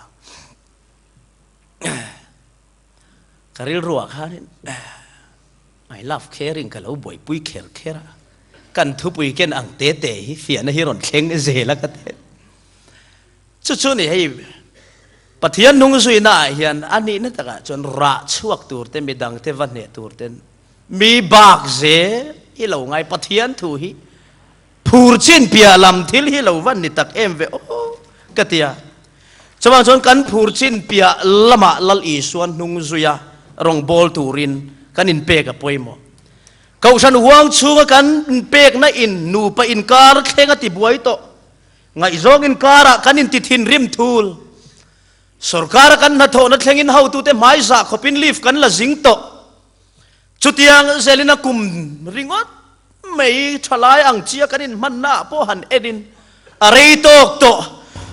Speaker 1: Ka rilru ah khanin I love caring ka lo buaipui kher kher a, kan thupui ken ang te te hi fiahna hi rawn thleng zel a ka ti. Chu chu ni hei Pathian hnung zuina ah hian a nihna takah chuan rah chhuak tur te midang te va hneh tur ten mi bak zel hi lo ngai Pathian thu hi phur chin piah lam thil hi lo van ni tak em ve aw ka ti a. Chuvang chuan kan phur chin piah lamah Lal Isuan hnung zuia rawngbawl turin. Kan inpek a pawimawh. Kohhran huang chhunga kan inpekna in nupa inkar thleng a tibuai tawh. Ngaihzawng inkarah kan inti thinrim thul. Sorkara kan hnathawhna thlengin hotute hmaizah khawpin leave kan la zing tawh. Chutiang zelin a kum ringawt mai thalai ang chia kan inhmanna ah pawh han en in a rei tawk tawh.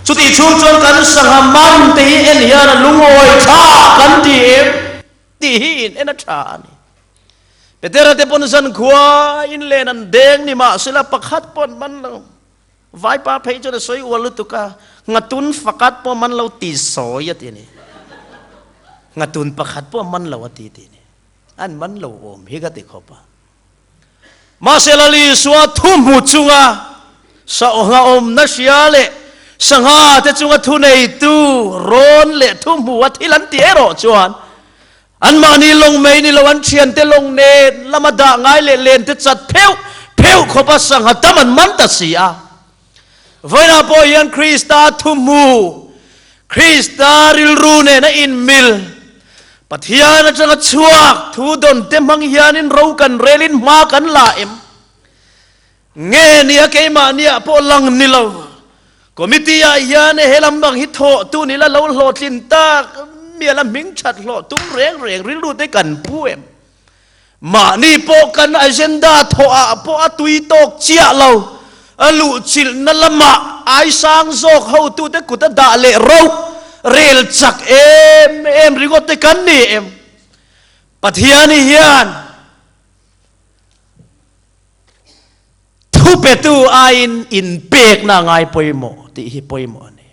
Speaker 1: Chutih chhung chuan kan sangha man te hi en hian a lungawi tha kan ti em tih hi in en a tha a ni. Petera te pawn zankhua in len an deng ni mahsela pakhat pawh an man lo. Vaipa phei chuan a sawi ual lutuk a, Ngatun fakat pawh man lo ti sawi a ti a ni. Ngatun pakhat pawh man lo a ti ti a ni. An man lo awm hi ka ti khawp a. Mahse Lal Isua thu hmu chunga sangha awmna hria leh sangha te chunga thuneitu rawn leh thu hmu a thil an ti erawh chuan Anmahni lawng mai ni lo an thiante lawng nen lama dah ngai leh len te chat pheuh pheuh khawpa sangha tam an man ta si a. Vawiinah pawh hian Krista thuhmu, Krista rilru nena inmil, Pathian atanga chhuak thu dawn te hmang hianin ro kan relin hma kan la em? Nge nia keimahniah pawh lang ni lo. Committee ah hian he lam bang hi thawh tu ni la lo hlawhtlin tak mial a hming that hlawh tum reng reng rilru te kan pu em? Mahni pawh kan agenda thawh ah pawh a tui tawk chiah lo. A luhchilhna lamah aisang zawk hotute kut a dah leh ro rel chak em em ringawt te kan ni em? Pathiani hian Thupetu aiin inpekna a ngai pawimawh tih hi pawimawh a ni.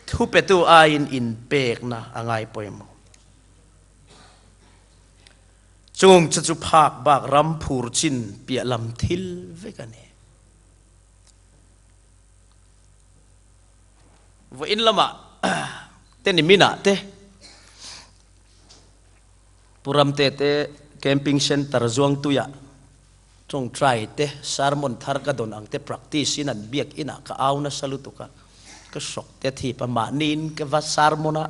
Speaker 1: Thupetu aiin inpekna a ngai pawimawh. Chung chu chu phak bak ram phur chin piah lam thil vek a ni. Vawiin lamah te niminah te Pu Ramte te Camping Centre Zuangtuiah tawngtai te sermon thar ka dawn ang te practice in an biak inah ka au nasa lutuk a, ka hrawk te thip a, mahniin ka va sermon a,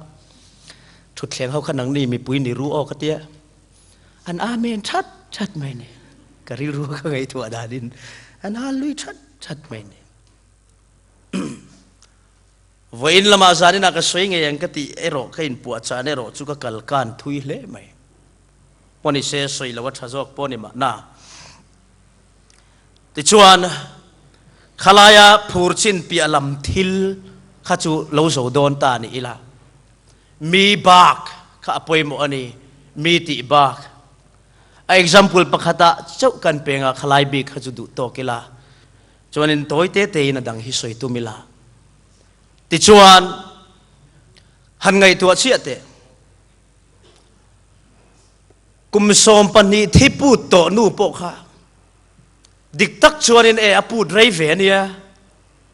Speaker 1: thutthleng ho kha nangni mipui ni ru aw ka tia, an amen that that mai ni, ka rilru ka ngaihtuah danin an hal lui that that mai ni. Vawiin lamah zaninah ka sawi ngei ang ka tih erawh ka inpuahchah erawh chu ka kal kan thui hle mai. Pawh ni se sawi lo a tha zawk pawh ni mahna. Tichuan, khalaia phur chin piah lam thil kha chu lo zo dawn ta ni ila. Mi bak kha a pawimawh a ni, mi tih bak. A example pakhatah chauh kan peng a, khalai bik kha chu duh tawk ila. Chuanin tawi te tein a dang hi sawi tum ila. Tichuan, han ngaihtuah chiah teh. Kum 12 thi put tawh nu pawh kha dik tak chuanin e a put rei ve ania.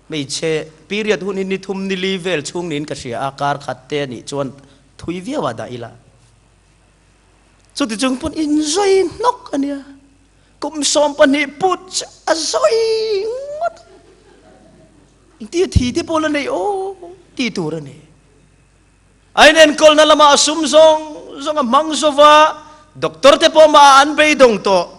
Speaker 1: Hmeichhe period hun hi ni thum ni li vel chhung niin ka hria a, kar khat te anih chuan thui viau ah dah ila. Chuti chung pawn inzawih hnawk ania. Kum 12 put chu a zawi ngawt a, engtia thi te pawh la nei aw ti tur a ni. A inenkawlna lamah a sum zawng zawng a hmang zo va, doctor te pawh mah an beidawng tawh.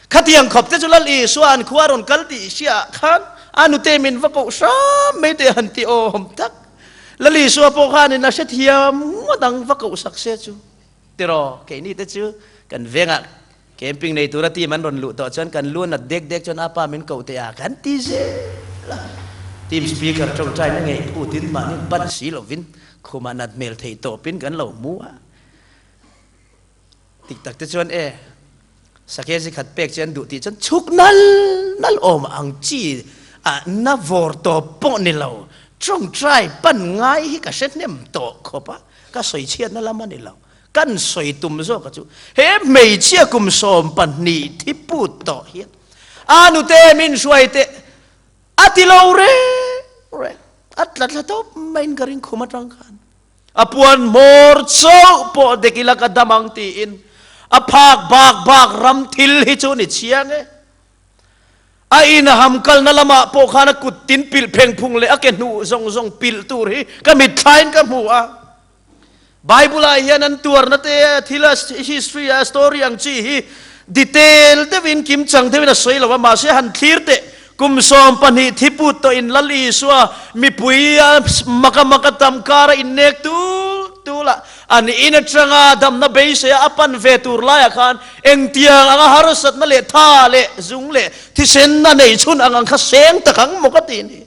Speaker 1: Khatiang khawp te chu Lal Isua an khua rawn kal tih hriaah khan a nute min va koh hram mai teh han ti awm tak. Lal Isua pawh khanin a hrethiam ngawt ang va koh sak se chu. Tiraw, keini te chu kan vengah Camping nei tura team an rawn luh tawh chuan kan lu nat dek dek chuan apa min koh teh a kan ti zel a. Team speaker tawngtai na ngei phutin mahni pan si lovin khumah nat hmel thei tawpin kan lo hmu a. Tik tak te chuan e sake zi khat pek che an duh tih chuan chhuk nal nal awm ang chi a na vawr tawp pawh ni lo tawngtai pan ngai hi ka hre hnem tawh khawp a, ka sawi chhiatna lam a ni lo. Kan sawi tum zawk a chu he hmeichhia kum 12 thi put tawh hian a nute min hruai teh a ti lo reng reng a tla thla tawp maiin ka ring khum atang khan a puan hmawr chauh pawh dek ila ka dam ang tiin a phak bak bak ram thil hi chu ni chiang e. A inham kalna lamah pawh khan a kut tin pilh pheng phung leh a ke hnuh zawng zawng pilh tur hi ka mitthlain ka hmu a. Bible-ah hian an tuarna te, thil a history a story ang chi hi detail deuhin kimchang deuhin a sawi lo a, mahse han thlir teh kum 12 thiput tawhin Lal Isua mipui a maka maka tam kara innek tul tul a, an in atanga damna beiseia a pan ve tur laiah khan engtiang anga harsatna leh tha leh zung leh thisen a nei chhun ang ang kha seng tak ang maw ka ti ni.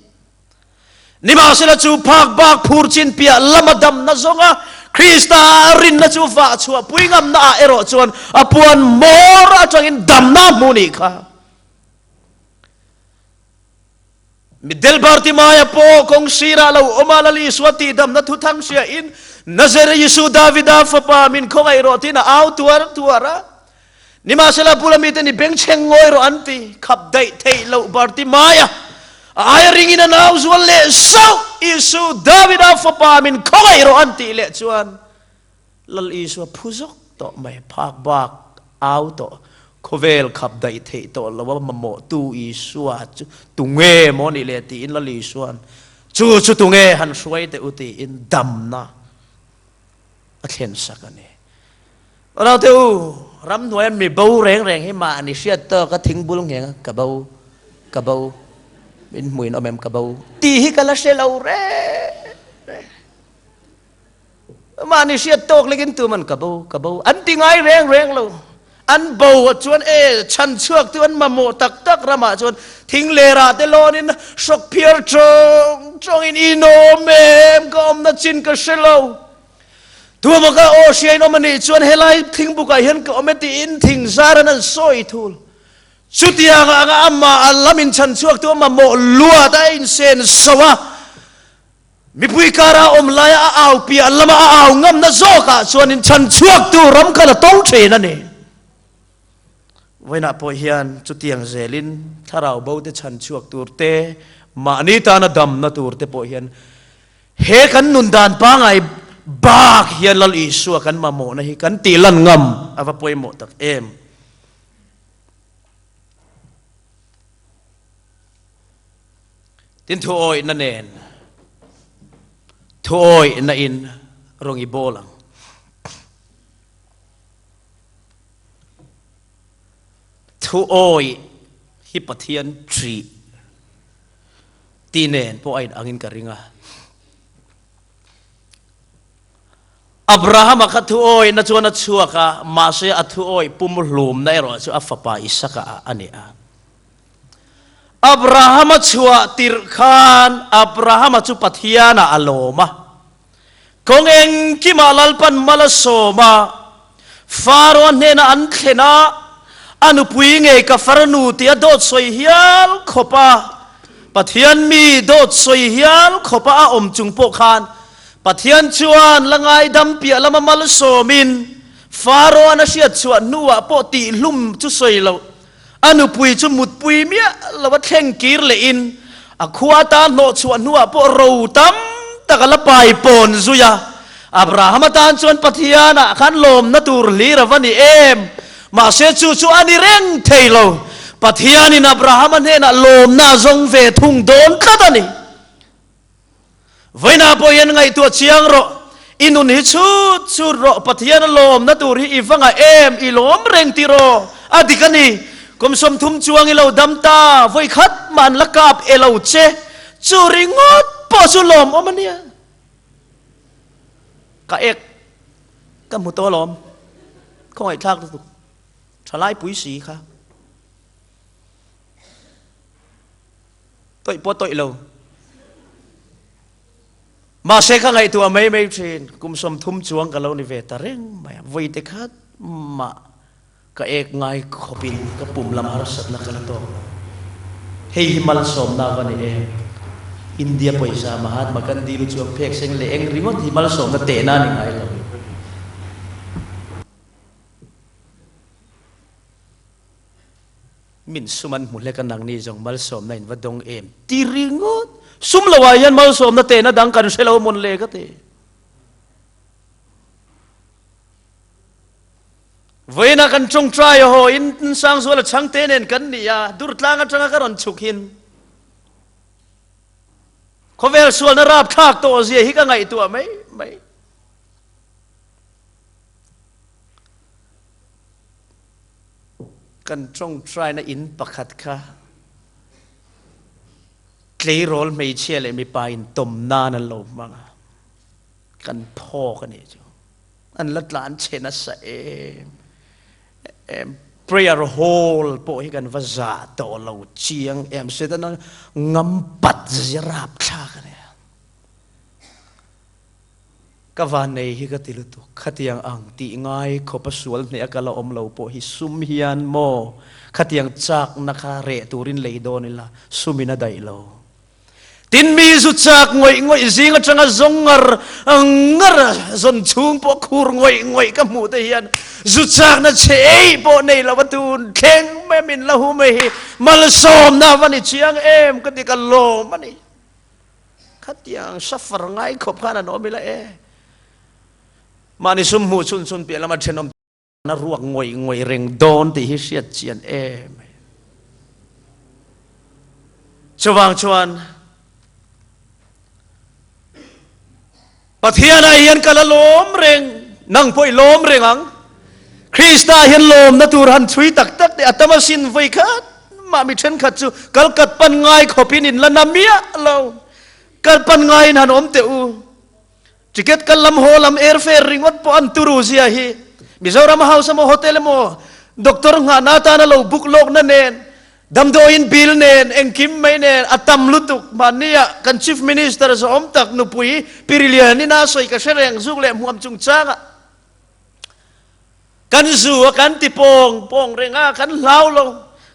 Speaker 1: Nimahsela chu phak bak phur chin piah lama damna zawnga Krista a rinna chu vah chhuah pui ngamna ah erawh chuan a puan hmawr atangin damna a hmu nih kha. Mitdel Bartimaia pawh kawng sirah lo awm a, Lal Isua tihdamna thu thang hriain, Nazare Isu Davida fapa min khawngaih rawh tiin a au tuar tuar a. Nimahsela bula mite ni bengchheng ngawi rawh an ti, khap daih theih loh Bartimaia a aia ringin a nau zual leh zauh, Isu, Davida fapa min khawngaih rawh an tih leh chuan Lal Isua phu zawk tawh mai, phak bak au tawh, khawvel khap daih theih tawh lo a mamawhtu Isua chu tunge maw nih le tiin Lal Isua'n chu chu tunge han hruai teh u tiin damna a thlen sak a ni. Naute u, ramhnuaia mi bo reng reng hi mahni hriat tawk a thingbul ngheng a, ka bo, ka bo, min hmuin awm em ka bo tih hi ka la hre lo reng reng. Mahni hriat tawk lekin tuman ka bo, ka bo an ti ngai reng reng lo. An bo ah chuan e chhan chhuak tu an mamawh tak tak ramah chuan thing lerah te lawnin hrawk phiar tawng tawngin inawm em ka awmna chin ka hre lo. Tuamaw ka aw hriain awm a nih chuan helai thingbukah hian ka awm e tiin thing zar an an sawi thul. Chutiang anga amah a lam inchhan chhuak tu a mamawh luat a insen so a, mipui kara awm laia a au piah lama a au ngamna zawkah chuan inchhan chhuak tu ram khan a tawng thin a ni. Vawiinah pawh hian chutiang zelin thlarau bo te chhan chhuak tur te, mahni tana damna tur te pawh hian He kan nun dan pangai bak hian Lal Isua kan mamawhna hi kan tih lan ngam a va pawimawh tak em. Tin thuawihna nen, thuawihna in rawng i bawl ang. Thuawih hi Pathian ṭih. Ti nen pawh a inangin ka ring a. Abrahama kha thuawihna chuan a chhuak a, mahse a thuawih pumhlumna erawh chu a fapa Isaka ah a ni a. Abrahama chhuah tirh khan Abrahama chu Pathianah a lawm a. Kawng engkimah Lalpan mal a sawm a, Faro-a hnenah an thlen a, a nupui ngei ka farnu tih a dawt sawi hial khawp a, Pathian mi dawt sawi hial khawp a a awm chung pawh khan Pathian chuan la ngaidam piah lama mal sawmin Faro-a'n a hriat chhuah hnuah pawh tihhlum chu sawi loh A nupui chu mutpui miah lo a thleng kir lehin a khua atan hnawhchhuah hnuah pawh ro tam tak a la pai pawn zui a. Abraham atan chuan Pathianah khan lawmna tur hlir a va ni em? Mahse chu chu a ni reng thei lo. Pathianin Abrahama hnenah lawmna a zawng ve thung dawn tlat a ni. Vawiinah pawh hian ngaihtuah chiang rawh, i nun hi chhut chhut rawh, Pathian a lawmna tur hi i va ngah em, i lawm reng tih rawh, a dik a ni, kum 30 chuang i lo dam ta, vawi khat mah an la kap e lo che, chu ringawt pawh chu lawmawm a nia. Ka ek ka hmu tawh alawm, khawngaihthlak lutuk, thalai pui si kha. Tawih pawh tawih lo. Mahse ka ngaihtuah mai mai thin, kum 30 chuang ka lo ni ve ta reng mai a, vawi te khat mah ka ek ngai khawpin ka pum lam harsatna ka la tawk lo. Hei hi malsawmna va ni em? India pawisa Mahatma Gandhi lu chuang phek seng leh eng ringawt hi malsawmna tehna a ni ngai lo. Min sum an hmu hlek a nangni zawng malsawmna in va dawng em ti ringawt. Sum lo ah hian malsawmna tehna dang kan hre lo mawn le ka ti. Vawiinah kan tawngtai a haw in Sangzuala chhangte nen kan ni a, Durtlang atanga ka rawn chhuk hin khawvel sualna rapthlak tawh zia hi ka ngaihtuah mai mai. Kan ṭawngṭaina in pakhat kha tleirawl hmeichhia leh mipa intawm nan an lo hmang a, kan phawk a nih chu. An la tlan chhe nasa em em. Prayer hall pawh hi kan va zah tawh lo chiang em. Setana ngam pat zia rapthlak a nia. Ka vannei hi ka ti lutuk, khatiang ang tih ngai khawp a sual hneh a kal a awm lo pawh hi sum hian maw khatiang chakna kha reh turin lei dawn ila sum in a daih lo. Tin mi zu chak ngawih ngawih zing atanga zawng ngar ngar a zawn chhung pawh khur ngawih ngawih ka hmuh te hian zu chakna chhe ei pawh nei lo a tun thleng mai min la hu mai hi malsawmna va ni chiang em ka ti ka lawm a ni. Khatiang suffer ngai khawp khan an awm ila e. Mahni sum hmuh chhun chhun piah lama thenawm na ruak ngawih ngawih reng dawn tih hi hriat chian em. Chuvang chuan Pathianah hian ka la lawm reng, nang pawh i lawm reng ang. Krista hian lawmna tur han chhui tak tak teh a tam asin vawi khat mah mi thenkhat chu kal kat pan ngai khawpin in la na miah lo. Kal pan ngaiin han awm teh u. Ticket kal lam haw lam airfare ringawt pawh an turu zia hi. Mizoram house emaw hotel emaw doctor nghahna atana lo book lawkna nen Damdawiin bill nen, engkim mai nen a tam lutuk. Mahnia kan Chief Minister zawhawm tak nupui Pirilianin a sawi ka hre reng zuk leh hmuam chungchangah kan zu a kan ti pawng pawng reng a, kan hlau lo.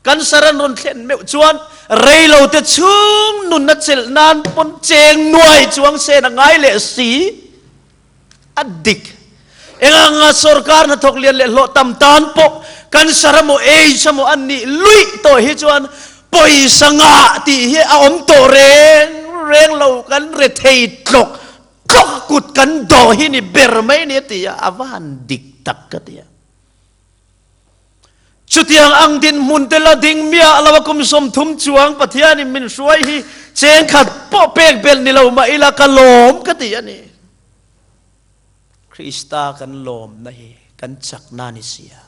Speaker 1: Kan sar an rawn thlen meuh chuan rei lo te chhung nun a chelh nan pawn cheng nuai chuang sen a ngai leh si. A dik. Enganga sorkar hnathawk lian leh hlawh tam tan pawh cancer emaw aids emaw an nih luih tawh hi chuan pawisa ngah tih hi a awm tawh reng reng lo kan rethei tlawk tlawk kut kan dawh hi ni ber mai ni a ti a, a va han dik tak ka ti a. Chutiang ang dinhmun te la ding miah lo a kum 30 chuang Pathianin min hruai hi chengkhat pawh pek belh ni lo mah ila ka lawm ka ti a ni. Krista kan lawmna hi kan chakna a ni si a.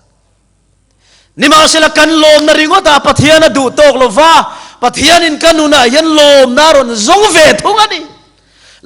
Speaker 1: Nimahsela kan lawmna ringawtah Pathian a duh tawk lo va, Pathianin ka nunah hian lawmna a rawn zawng ve thung a ni.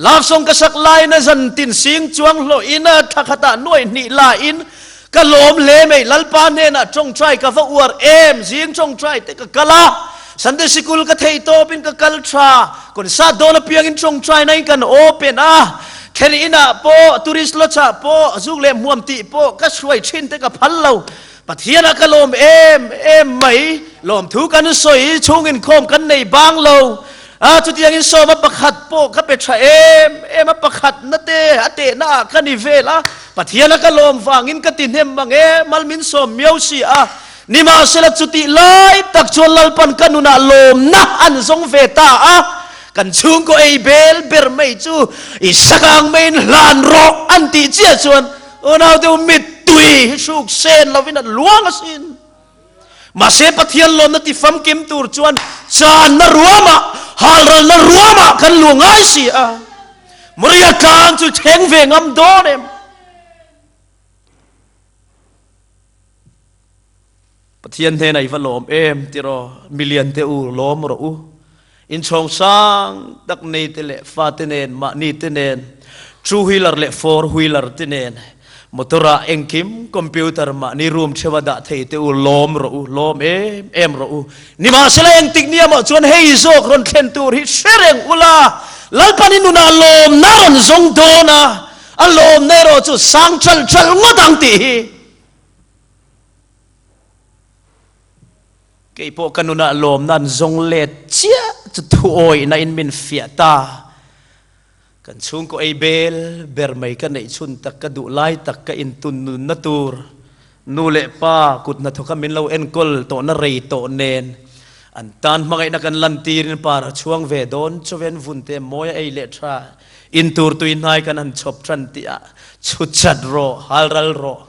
Speaker 1: Love song ka sak lain a zan tin sing chuang hlawhin a thla khatah nuaih hnih lain ka lawm hle mai. Lalpa hnenah tawngtai ka va uar em, zing tawngtai te ka kal a, Sunday sikul ka thei tawpin ka kal tha, concert dawn apiangin tawngtai nain kan open a, thlen inah pawh, tourist lodge ah pawh, zuk leh hmuam tih pawh ka hruai thin te ka phal lo. Pathianah ka lawm em em mai, lawmthu kan sawi chhungin khawm kan nei bang lo. A chutiangin sawma pakhat pawh ka pe tha em em a, pakhat na te a tehna ah ka ni vel a, Pathiana ka lawm vangin ka ti hnem mang e, mal min sawm miau si a. Nimahsela chutih lai tak chuan Lalpan ka nunah lawmna an zawng ve ta a, kan chhungkaw ei bel ber mai chu i sakang maiin hlan rawh an tih chiah chuan unau deuh mittui hi hruk sen lovin a luang asin. Mahse Pathian lawmna ti famkim tur chuan channa ruamah, halralna ruamah kan luh ngai si a. Moria tlang chu thleng ve ngam dawn em? Pathian hnenah i va lawm em tiraw? Milian te u lawm rawh u. Inchhawng sang tak nei te leh fate nen, mahni te nen, two wheeler leh four wheeler te nen, motor ah engkim computer mahni room theuha dah thei te u lawm rawh u, lawm em em rawh u. Nimahsela engtik nia maw chuan hei zawk rawn thlen tur hi hre reng ula, Lalpan i nunah lawmna rawn zawng dawn a, a lawmna erawh chu sang ṭalh ṭalh ngawt ang tih hi. Kei pawh ka nunah lawmna an zawng let chiah chu thuawihna in min fiah ta. Kan chhungkaw ei bel ber mai ka neih chhun tak ka duh lai tak ka intun nunna tur nu leh pa kut hnathawka min lo enkawl tawhna rei tawh nen an tan hmangaihna kan lantirin par a chhuang ve dawn chuven vun te mawi a ei leh tha in tur tui hnai kan han chhawp tan tih ah chhut chat rawh halral rawh.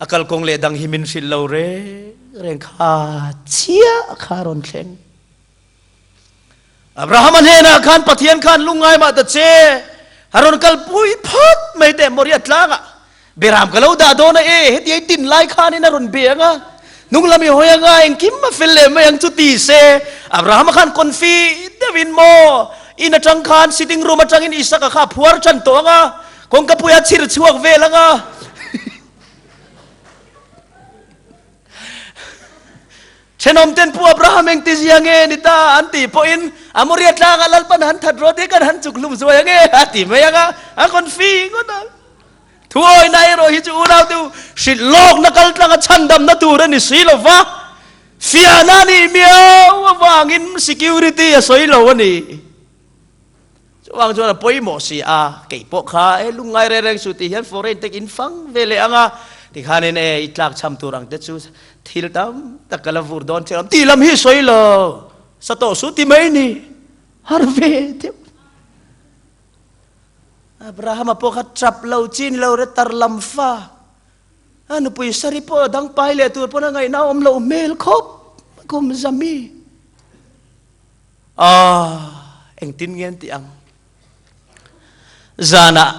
Speaker 1: A kalkawng leh dang hi min hrilh lo reng reng kha chiah kha rawn thleng. Abrahama hnenah khan Pathian khan lungngai mah ta che, a rawn kalpui phawt mai teh Moria tlangah. Beram ka lo dah dawn a e, heti ei tin lai khanin a rawn be ang a. Hnung lam i hawi anga engkim a fel leh mai ang chu ti se, Abrahama khan confi deuhin maw in atang khan sitting room atangin Isaka kha a phuar tan tawh anga, kawngkapui a chhir chhuak vel anga. Thenawm ten Pu Abraham engti zia nge ni ta an tih pawhin a Moria tlangah Lalpan han that rawh tih kan han chuk hlum zuai ange a ti mai anga, a confi ngawt ang. Thuawihna erawh hi chu unaute u hrilh lawkna kal tlanga chhandamna tur a ni si lo va, fiahna a nih miau avangin security a sawi lo a ni. Chuvang chuan a pawimawh si a, kei pawh kha e lungngai reng reng suh tih hian foreign te in fang ve leh ang a, tikhanin e i tlak chham tur ang te chu thil tam tak ka la vur dawn che awm tih lam hi sawi lo, sa tawh suh ti mai ni, har ve deuh. Abrahama pawh kha tap lo chin lo re tar lam fa a nupui sari pawh dang pai leh tur pawn a ngaihna awm loh hmel khawp kum zami a engtin nge an tih ang zanah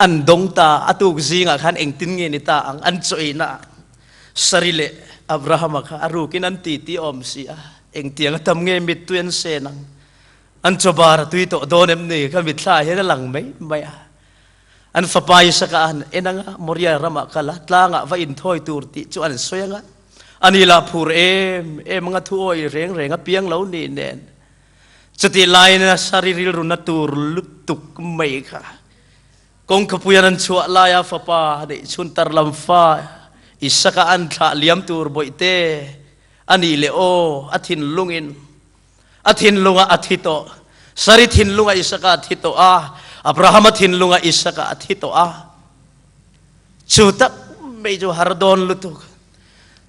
Speaker 1: an dawng ta a tuk zingah khan engtin nge ni ta ang an chawina sari leh Abrahama kha a rukin an ti ti awm si a engtiang a tam nge mittui an sen ang An chawbar a tui tawh dawn em ni? Ka mitthla ah hian a lang mai mai a. An fapa Isaka a han en ang a, Moria ramah kal a, tlangah va inthawi tur tih chu an sawi ang a. Ani lah phur em em anga thu awih reng reng a piang lo nih nen. Chutih laiin a sari rilruna tur lutuk mai kha. Kawngkhapuian an chhuah laia fapa neih chhun tar lam fa Isaka an thlah liam tur bawihte a nih leh aw, a thinlungin A thinlungah a thi tawh. Sari thinlungah Isaka a thi tawh a, Abrahama thinlungah Isaka a thi tawh a. Chu tak mai chu har dawn lutuk.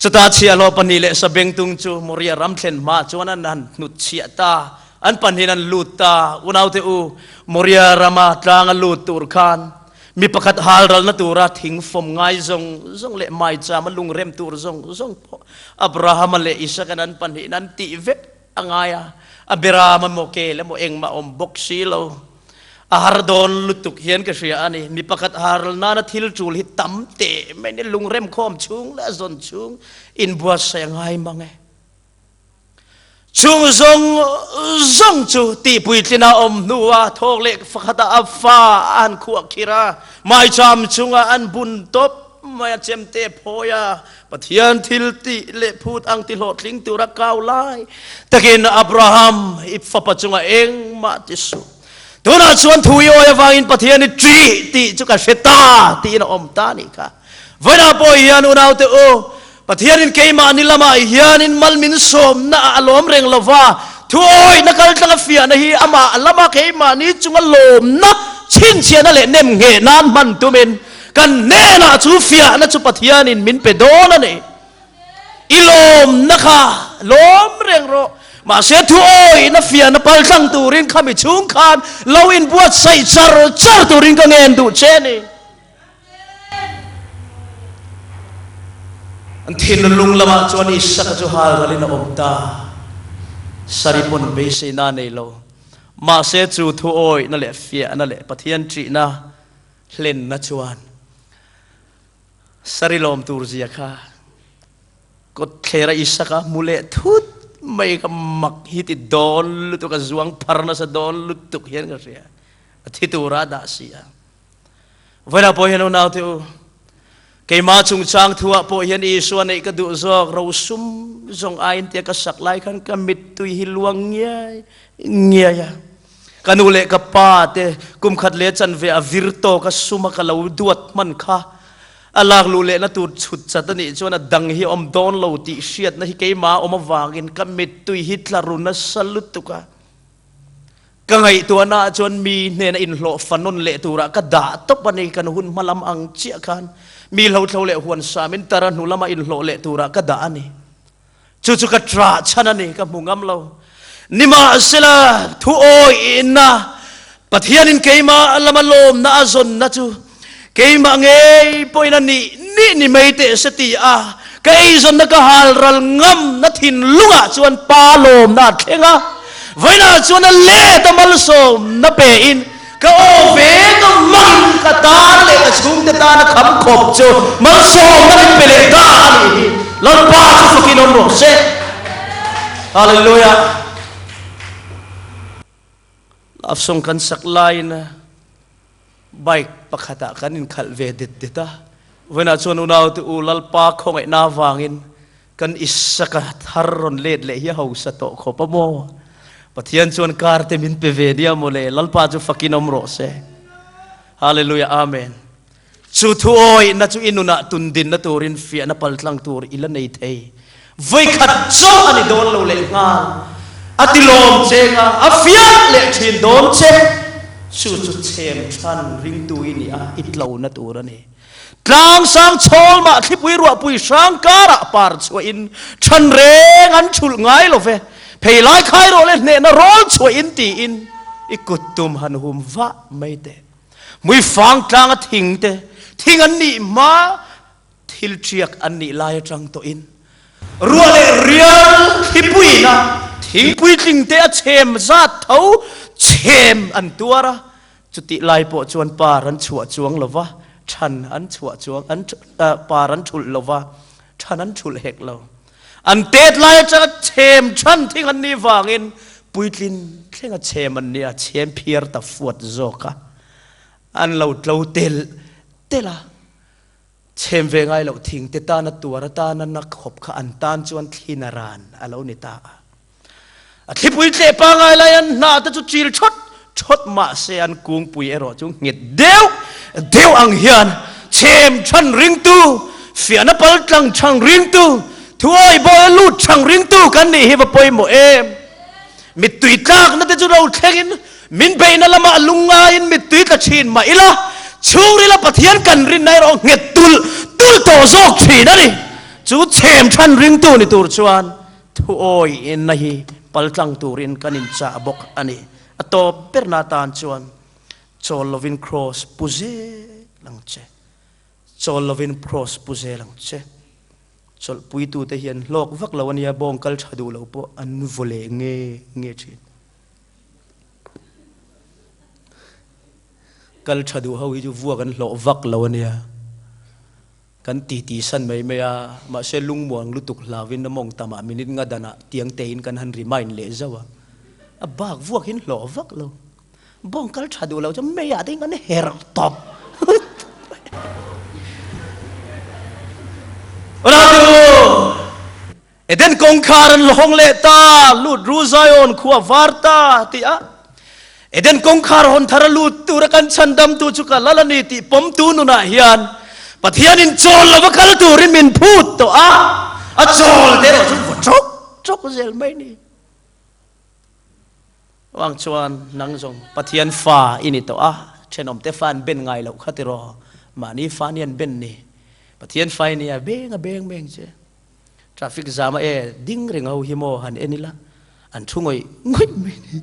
Speaker 1: Chuta chhiahhlawh pahnih leh sabengtung chu Moria ram thlen hma chuan an han hnut chhiah ta. An pahnihin an lut ta. Unaute u, Moria rama tlanga lut tur khan mi pakhat halralna tura thing fawm ngai zawng zawng leh maichama lungrem tur zawng zawng pawh Abrahama leh Isaka'n an pahnihin an tih vek a ngai a, a beram emaw kel emaw engmah awm bawk si lo. A har dawn lutuk hian ka hria a ni. Mi pakhat har nana thil tul hi tam teh mai ni, lungrem khawm chhung leh a zawn chhung inbuatsaih a ngai mang e. Chung zawng zawng chu tihpuitlina awm hnua thawk leh pakhatah a fa a han khuah khir a, maicham chungah an bun tawp mai a chemte phawi a, Pathian thil tih leh phut ang ti hlawhtling tura kau lai takin Abraham i fapa chungah engmah ti suh. Tunah chuan thu i awi avangin Pathian i ṭih tih chu ka hre ta tiin a awm ta nih kha. Vawiinah pawh hian unaute u, Pathianin keimahni lamah hianin mal min sawmna ah a lawm reng lo va, thuawihna kaltlang a fiahna hi amah lama keimahni chunga lawmna chhinchhiahna leh nemngheh nan hman tumin Kan hnenah chu fiahna chu Pathianin min pe dawn a ni. I lawmna kha lawm reng rawh. Mahse thuawihna fiahna paltlang turin khami chhung khan lo inbuatsaih char char turin ka ngen duh che a ni. An thinlung lamah chuan Isaka chu halralin a awm ta. Sari pawn beiseina a nei lo. Mahse chu thuawihna leh fiahna leh Pathian ṭihna Hlenna chuan Sari lawm tur zia kha kawtthler a Isak a hmu leh thut mai ka mak hi ti dawn lutuk a zuang phar nasa dawn lutuk hian ka hria a thi tura a dah si a. Vawiinah pawh hian unaute u keimah chungchang thuah pawh hian Isua neih ka duh zawk rosum zawng aiin tia ka sak lai khan ka mittui hi luang ngiai ngiai a. Ka nu leh ka pa te kum khat leh chanve a vir tawk a sum a ka lo duat hman kha a lak luh lehna tur chhut chat a nih chuan a dang hi awm dawn lo tih hriatna hi keimah a awm avangin ka mittui hi tla ru nasa lutuk a. Ka ngaihtuahna ah chuan mi hnena inhlawh fanawn leh turah ka dah tawp a ni, kan hun hma lam ang chiah khan mi hlothlo leh huan sa min tar a hnu lama inhlawh leh turah ka dah a ni. Chu chu ka ṭah chhan a ni, ka hmu ngam lo. Nimahsela, thu awihna, Pathianin keimah lama lawmna a zawnna chu keimah ngei pawhin a nih nih ni mai teh se ti a, ka eizawnna ka halral ngamna thinlungah chuan Pa lawmna a thleng a, vawiinah chuan a let a malsawmna pein ka aw ve ka hmangin ka tan leh ka chhungte tana kham khawp chu malsawmna min pe leh ta a nih hi. Lalpa chu fakin awm rawh se. Hallelujah. Love song kan sak laiin bike pakhatah kan inkhalh ve det det a. Vawiinah chuan unaute u Lalpa khawngaihna avangin kan Isaka thar rawn let leh hi a hausa tawh khawp a maw? Pathian chuan kar te min pe ve nia maw le? Lalpa chu fakin awm rawh se. Hallelujah Amen. Chu thu awihna chu i nunah tundinna turin fiahna paltlang tur i la nei thei. Vawikhat chauh a ni dawn lo leh nghal. A ti lawm cheng a, a fiah leh thin dawn che. Chu chu chhem than ringtu i nih a, i tlona tur a ni. Tlang sang chhawl mah thlipui ruahpui hrang karah par chhuahin than reng an thulh ngai lo ve. Phei lai khai rawh le hnehna rawl chhuahin tiin i kut tum han hum vah mai teh. Hmuifang tlanga thing te, thing an nih hma thil ṭiak an nih lai aṭang tawhin ruah leh rial thlipuiin a thing puitling te a chhem zat tho chhem an tuar a, chutih lai pawh chuan par an chhuah chuang lo va, ṭhan an chhuah chuang an par an ṭhulh lo va, ṭhan an ṭhulh hek lo. An tet lai atanga chhem than thing an nih vangin puitlin thlenga chhem an nia, chhem phiar ta fuat zawk a, an lo tlo tel tel a, chhem ve ngai loh thing te tana tuar atana na khawp kha an tan chuan thlin a ran a lo ni ta a. A thlipui tleh pangai lai an hna te chu chil thawt thawt mah se an kungpui erawh chu nghet deuh deuh ang hian chhem than ringtu, fiahna pal tlang chhang ringtu, thuawi bawi a lut chhang ringtu kan nih hi va pawimawh em. Mittui tlakna te chu lo thlengin min beihna lamah lungngaiin mittui tla thin mah ila chhungrila Pathian kan rinna erawh nghet tulh tulh tawh zawk thin a ni. Chu chhem than ringtu ni tur chuan Thuawi inna hi paltlang turin kan inchah bawk a ni. A tawp berna atan chuan chawl lovin kraws pu zel ang che. Chawl lovin kraws pu zel ang che. Chawlhpuitute hian hlawk vak lo a nia, bawng kal tha duh lo pawh an vaw leh nge nge thin. Kal tha duh ho hi chu vuak an hlawh vak lo a nia. Kan titi san mai mai a, mahse lungmuang lutuk hlauin a mawng tamah minute nga danah tiang tein kan han remind leh zauh a, a bak vuak hin hlawh vak lo. Bawng kal tha duh lo chuan meiah te hian kan herh tawp. Ratu! Eden kawngkhar an hawng leh ta, lut ru Zion khua var ta ti a. Eden kawngkhar hawn thar a lut tura kan chhandamtu chu ka lal a ni tih pawmtu nunah hian Pathianin chawl lova kal turin min phut tawh a, a chawl te erawh chu vaw chawk chawk zel mai ni. Wang chuan nang zawng Pathian fa i ni tawh a, thenawmte fa an ben ngai loh kha tiraw, mahni fa ni an ben ni. Pathian fa i ni a, beng a beng beng che. Traffic zam a e ding reng ho hi maw han en ila an thu ngawih ngawih mai ni.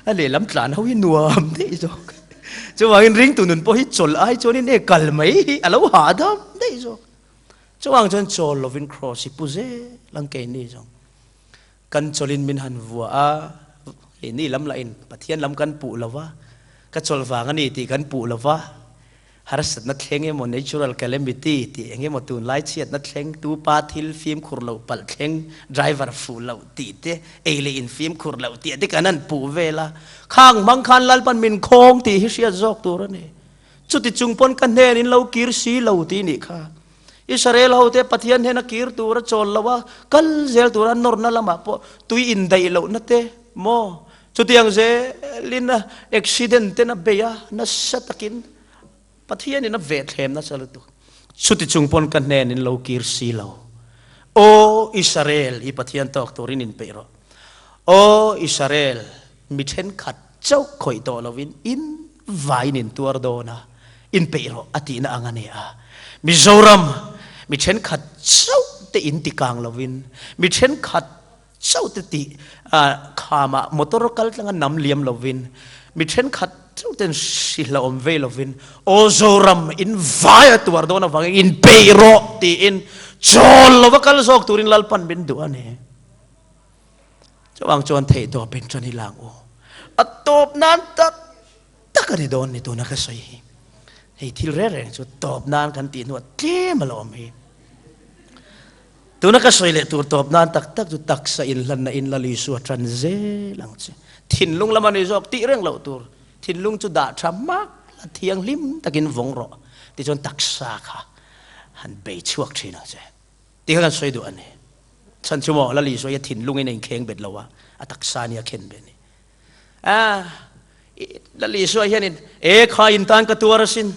Speaker 1: A lehlam tlan ho hi nuam daih zawk. Chuvangin ringtu nun pawh hi chawl ai chuanin e kal mai hi a lo hahdam daih zawk. Chuvang chuan chawl lovin cross hi pu zel ang keini zawng. Kan chawlin min han vua a, keini lam lahin Pathian lam kan puh lo va, ka chawlh vang a ni tih kan puh lo va. Harsatna thleng emaw natural calamity tih eng emaw tunlai chhiatna thleng, tupa thil fimkhur loh palh thleng, driver fuh loh tih te, ei leh in fimkhur loh tih te kan han puh vel a. Khang hmang khan Lalpan min khawng tih hi hriat zawk tur a ni. Chuti chung pawn ka hnen in lo kir si lo tih nih kha. Israel ho te Pathian hnena kir tur a chawl lo a, kal zel tura nawrna lamah pawh tui indaih lohna te maw Chutiang zelin accident ten a bei a, nasa takin Pathianin a vehthlem nasa lutuk. Chuti chung pawn ka hnen in lo kir si lo. Aw Israel, i Pathian tawk turin inpeih rawh. Aw Israel, mi thenkhat chauh khawih tawh lovin in vaiin in tuar dawn a, inpeih rawh a tihna ang a ni a. Mizoram, mi thenkhat chauh te in tikang lovin, mi thenkhat Chauh te tih khamah motor kal tlanga nam liam lovin, mi thenkhat chauh ten hri hlauhawm vei lovin, Aw Zoram, in vai a tuar dawn avangin in peih rawh tiin chawl lova kal zawk turin Lalpan min duh a ni. Chuvang chuan theihtawpin tan i lang u. A tawp nan tak tak a ni dawn ni tuna ka sawi hi. Hei thil reng reng chu tawp nan kan tih hnuah tlem a la awm hi. Tuna ka sawi leh tur tawp nan tak tak chu taksa inhlanna in Lal Isua tan zel ang che. Thinlung lama ni zawk tih reng loh tur. Thinlung chu dah tha hmak la thianghlim takin vawng rawh. Tichuan taksa kha han bei chhuak thin ang che. Tih kha kan sawi duh a ni. Chhan chu maw Lal Isua hi a thinlungin a inkheng bet lo a, a taksa nia khen bet a ni. A, Lal Isua hianin, E kha in tan ka tuar asin,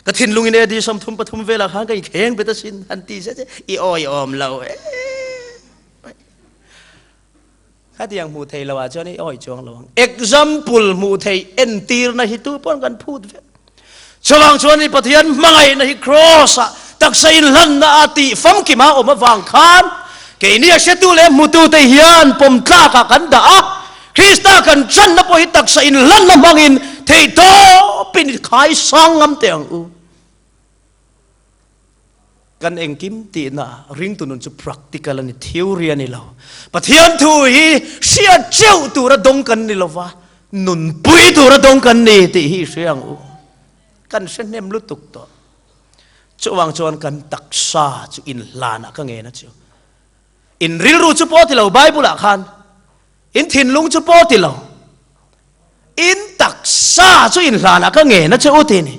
Speaker 1: ka thinlungin AD 33 velah khan ka inkheng bet asin, han ti zet zet, i awihawm lo e. Khatiang hmuh theih loh ah chuan i awih chuang lo ang. Example hmuh theih entirna hi tu pawn kan phut vek. Chuvang chuan i Pathian hmangaihna hi Kraws ah taksa inhlanna a tih famkim a awm avang khan keini a hretu leh hmutute hian pawm tlakah kan dah a, Krista kan channa pawh hi taksa inhlanna hmangin theihtawpin i khai sang ngam teh ang u. Kan engkim tihna ringtu nun chu practical a ni, theory a ni lo. Pathian thu hi hriat teuh tura dawng kan ni lova, nunpui tura dawng kan ni tih hi i hria ang u. Kan hre hnem lutuk tawh. Chuvang chuan kan taksa chu inhlanah ka ngen a chu. In rilru chu pawh ti lo Bible ah khan, in thinlung chu pawh ti lo. In taksa chu in hlanah ka ngen a che u ti ni.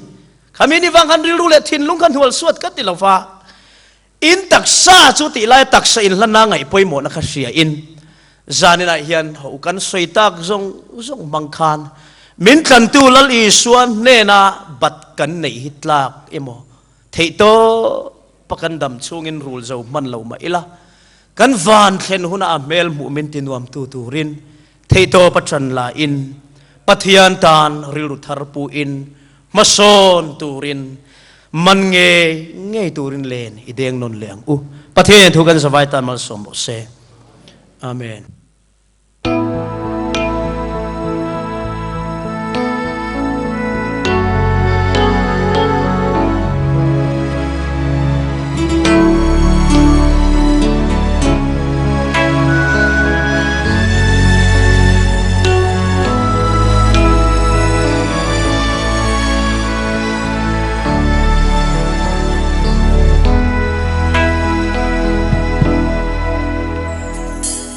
Speaker 1: Khami ni vang khan rilru leh thinlung kha hnual suat ka ti lo va. In taksa chu tih laia taksa in hlanna ngaih pawimawhna kha hria in zaninah hian ho kan sawi tak zawng zawng hmang khan min tlantu Lal Isua hnena bat kan neih hi tlak emaw theihtawpa kan dam chhungin rul zo hman lo mah ila kan van thlen hunah a hmel hmuh min ti nuamtu turin Theihtawp a ṭan lahin Pathian tan rilru thar puhin hmasawn turin man ngei ngei turin len i deng nawn leh ang u. Pathian thu kan zavai tan malsawm rawh se. Amen.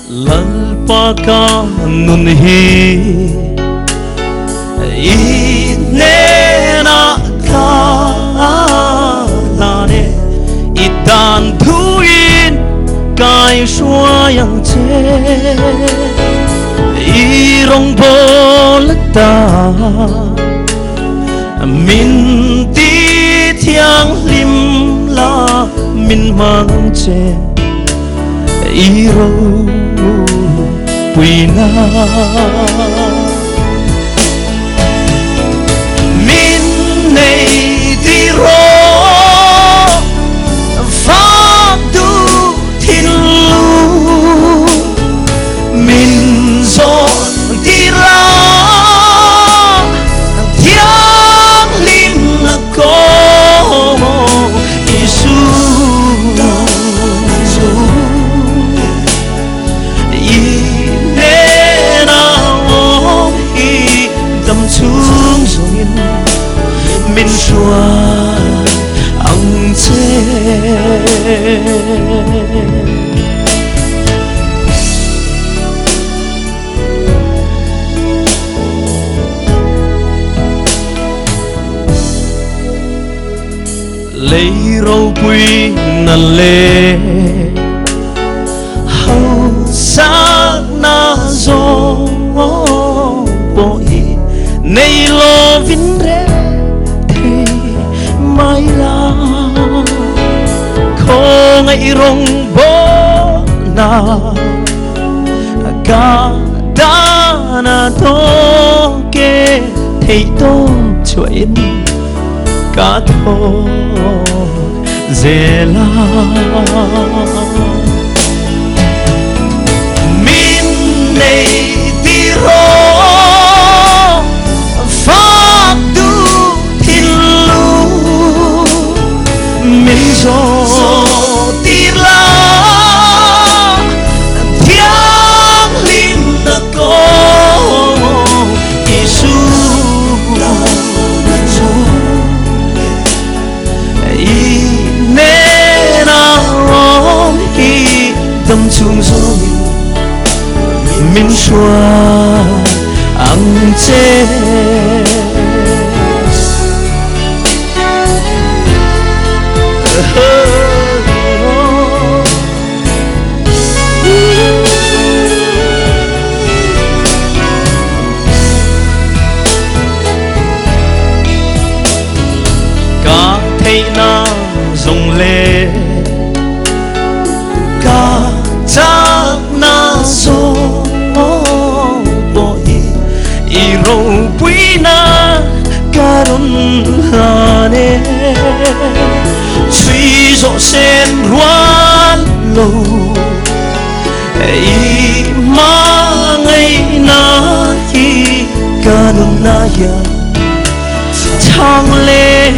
Speaker 2: Lalpa ka nun hi i hnenah ka hlan e, i dan thuin kai hruai ang che, i rawngbâwl ta min ti thianghlim la min hmang che, i ropuina. Min nei ti rawh fak duh thinlung min zawn tir la thianghlim na kawng Isu I hnena awm hi dam chhung zawngin min hruai ang che. Lei ropui na le hausak na zawng pawh hi nei lovin reh thei mai la khawngaih rawngbawlna ka dana tawk e theihtawp chhuahin Ka thawk zel a. Min nei ti rawh fak duh thinlung min zawh tir la thianghlim na kawng Isu. zawng leh ka chakna zawng pawh hi i ropuina ka rawn hlan e. Chhui zawh sen rual lo i hmangaihna hi ka nunna hian chhang leh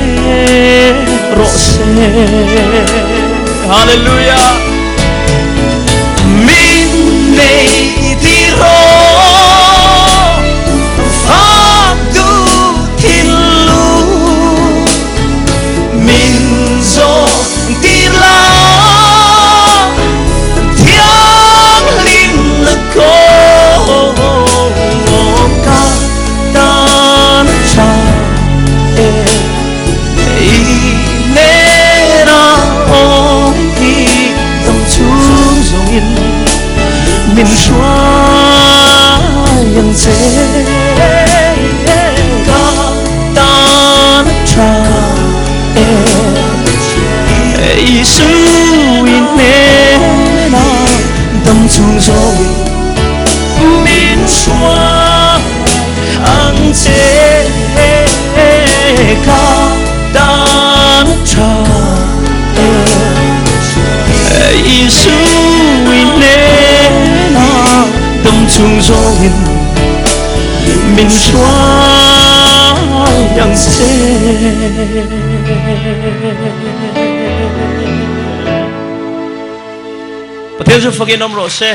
Speaker 2: rawh se. Hallelujah! Min nei tir rawh fak duh thinlung min zawh tir la thianghlim na kawng ka tan tha e i nena awm hi dam chhung zawngin min hruai ang che ka tan tha e Isu i hnena dam chhung zawngin min hruai ang che ka tan tha e Isu i hnena dam chhung zawngin min hruai ang che.
Speaker 1: Pathian chu fakin awm rawh se.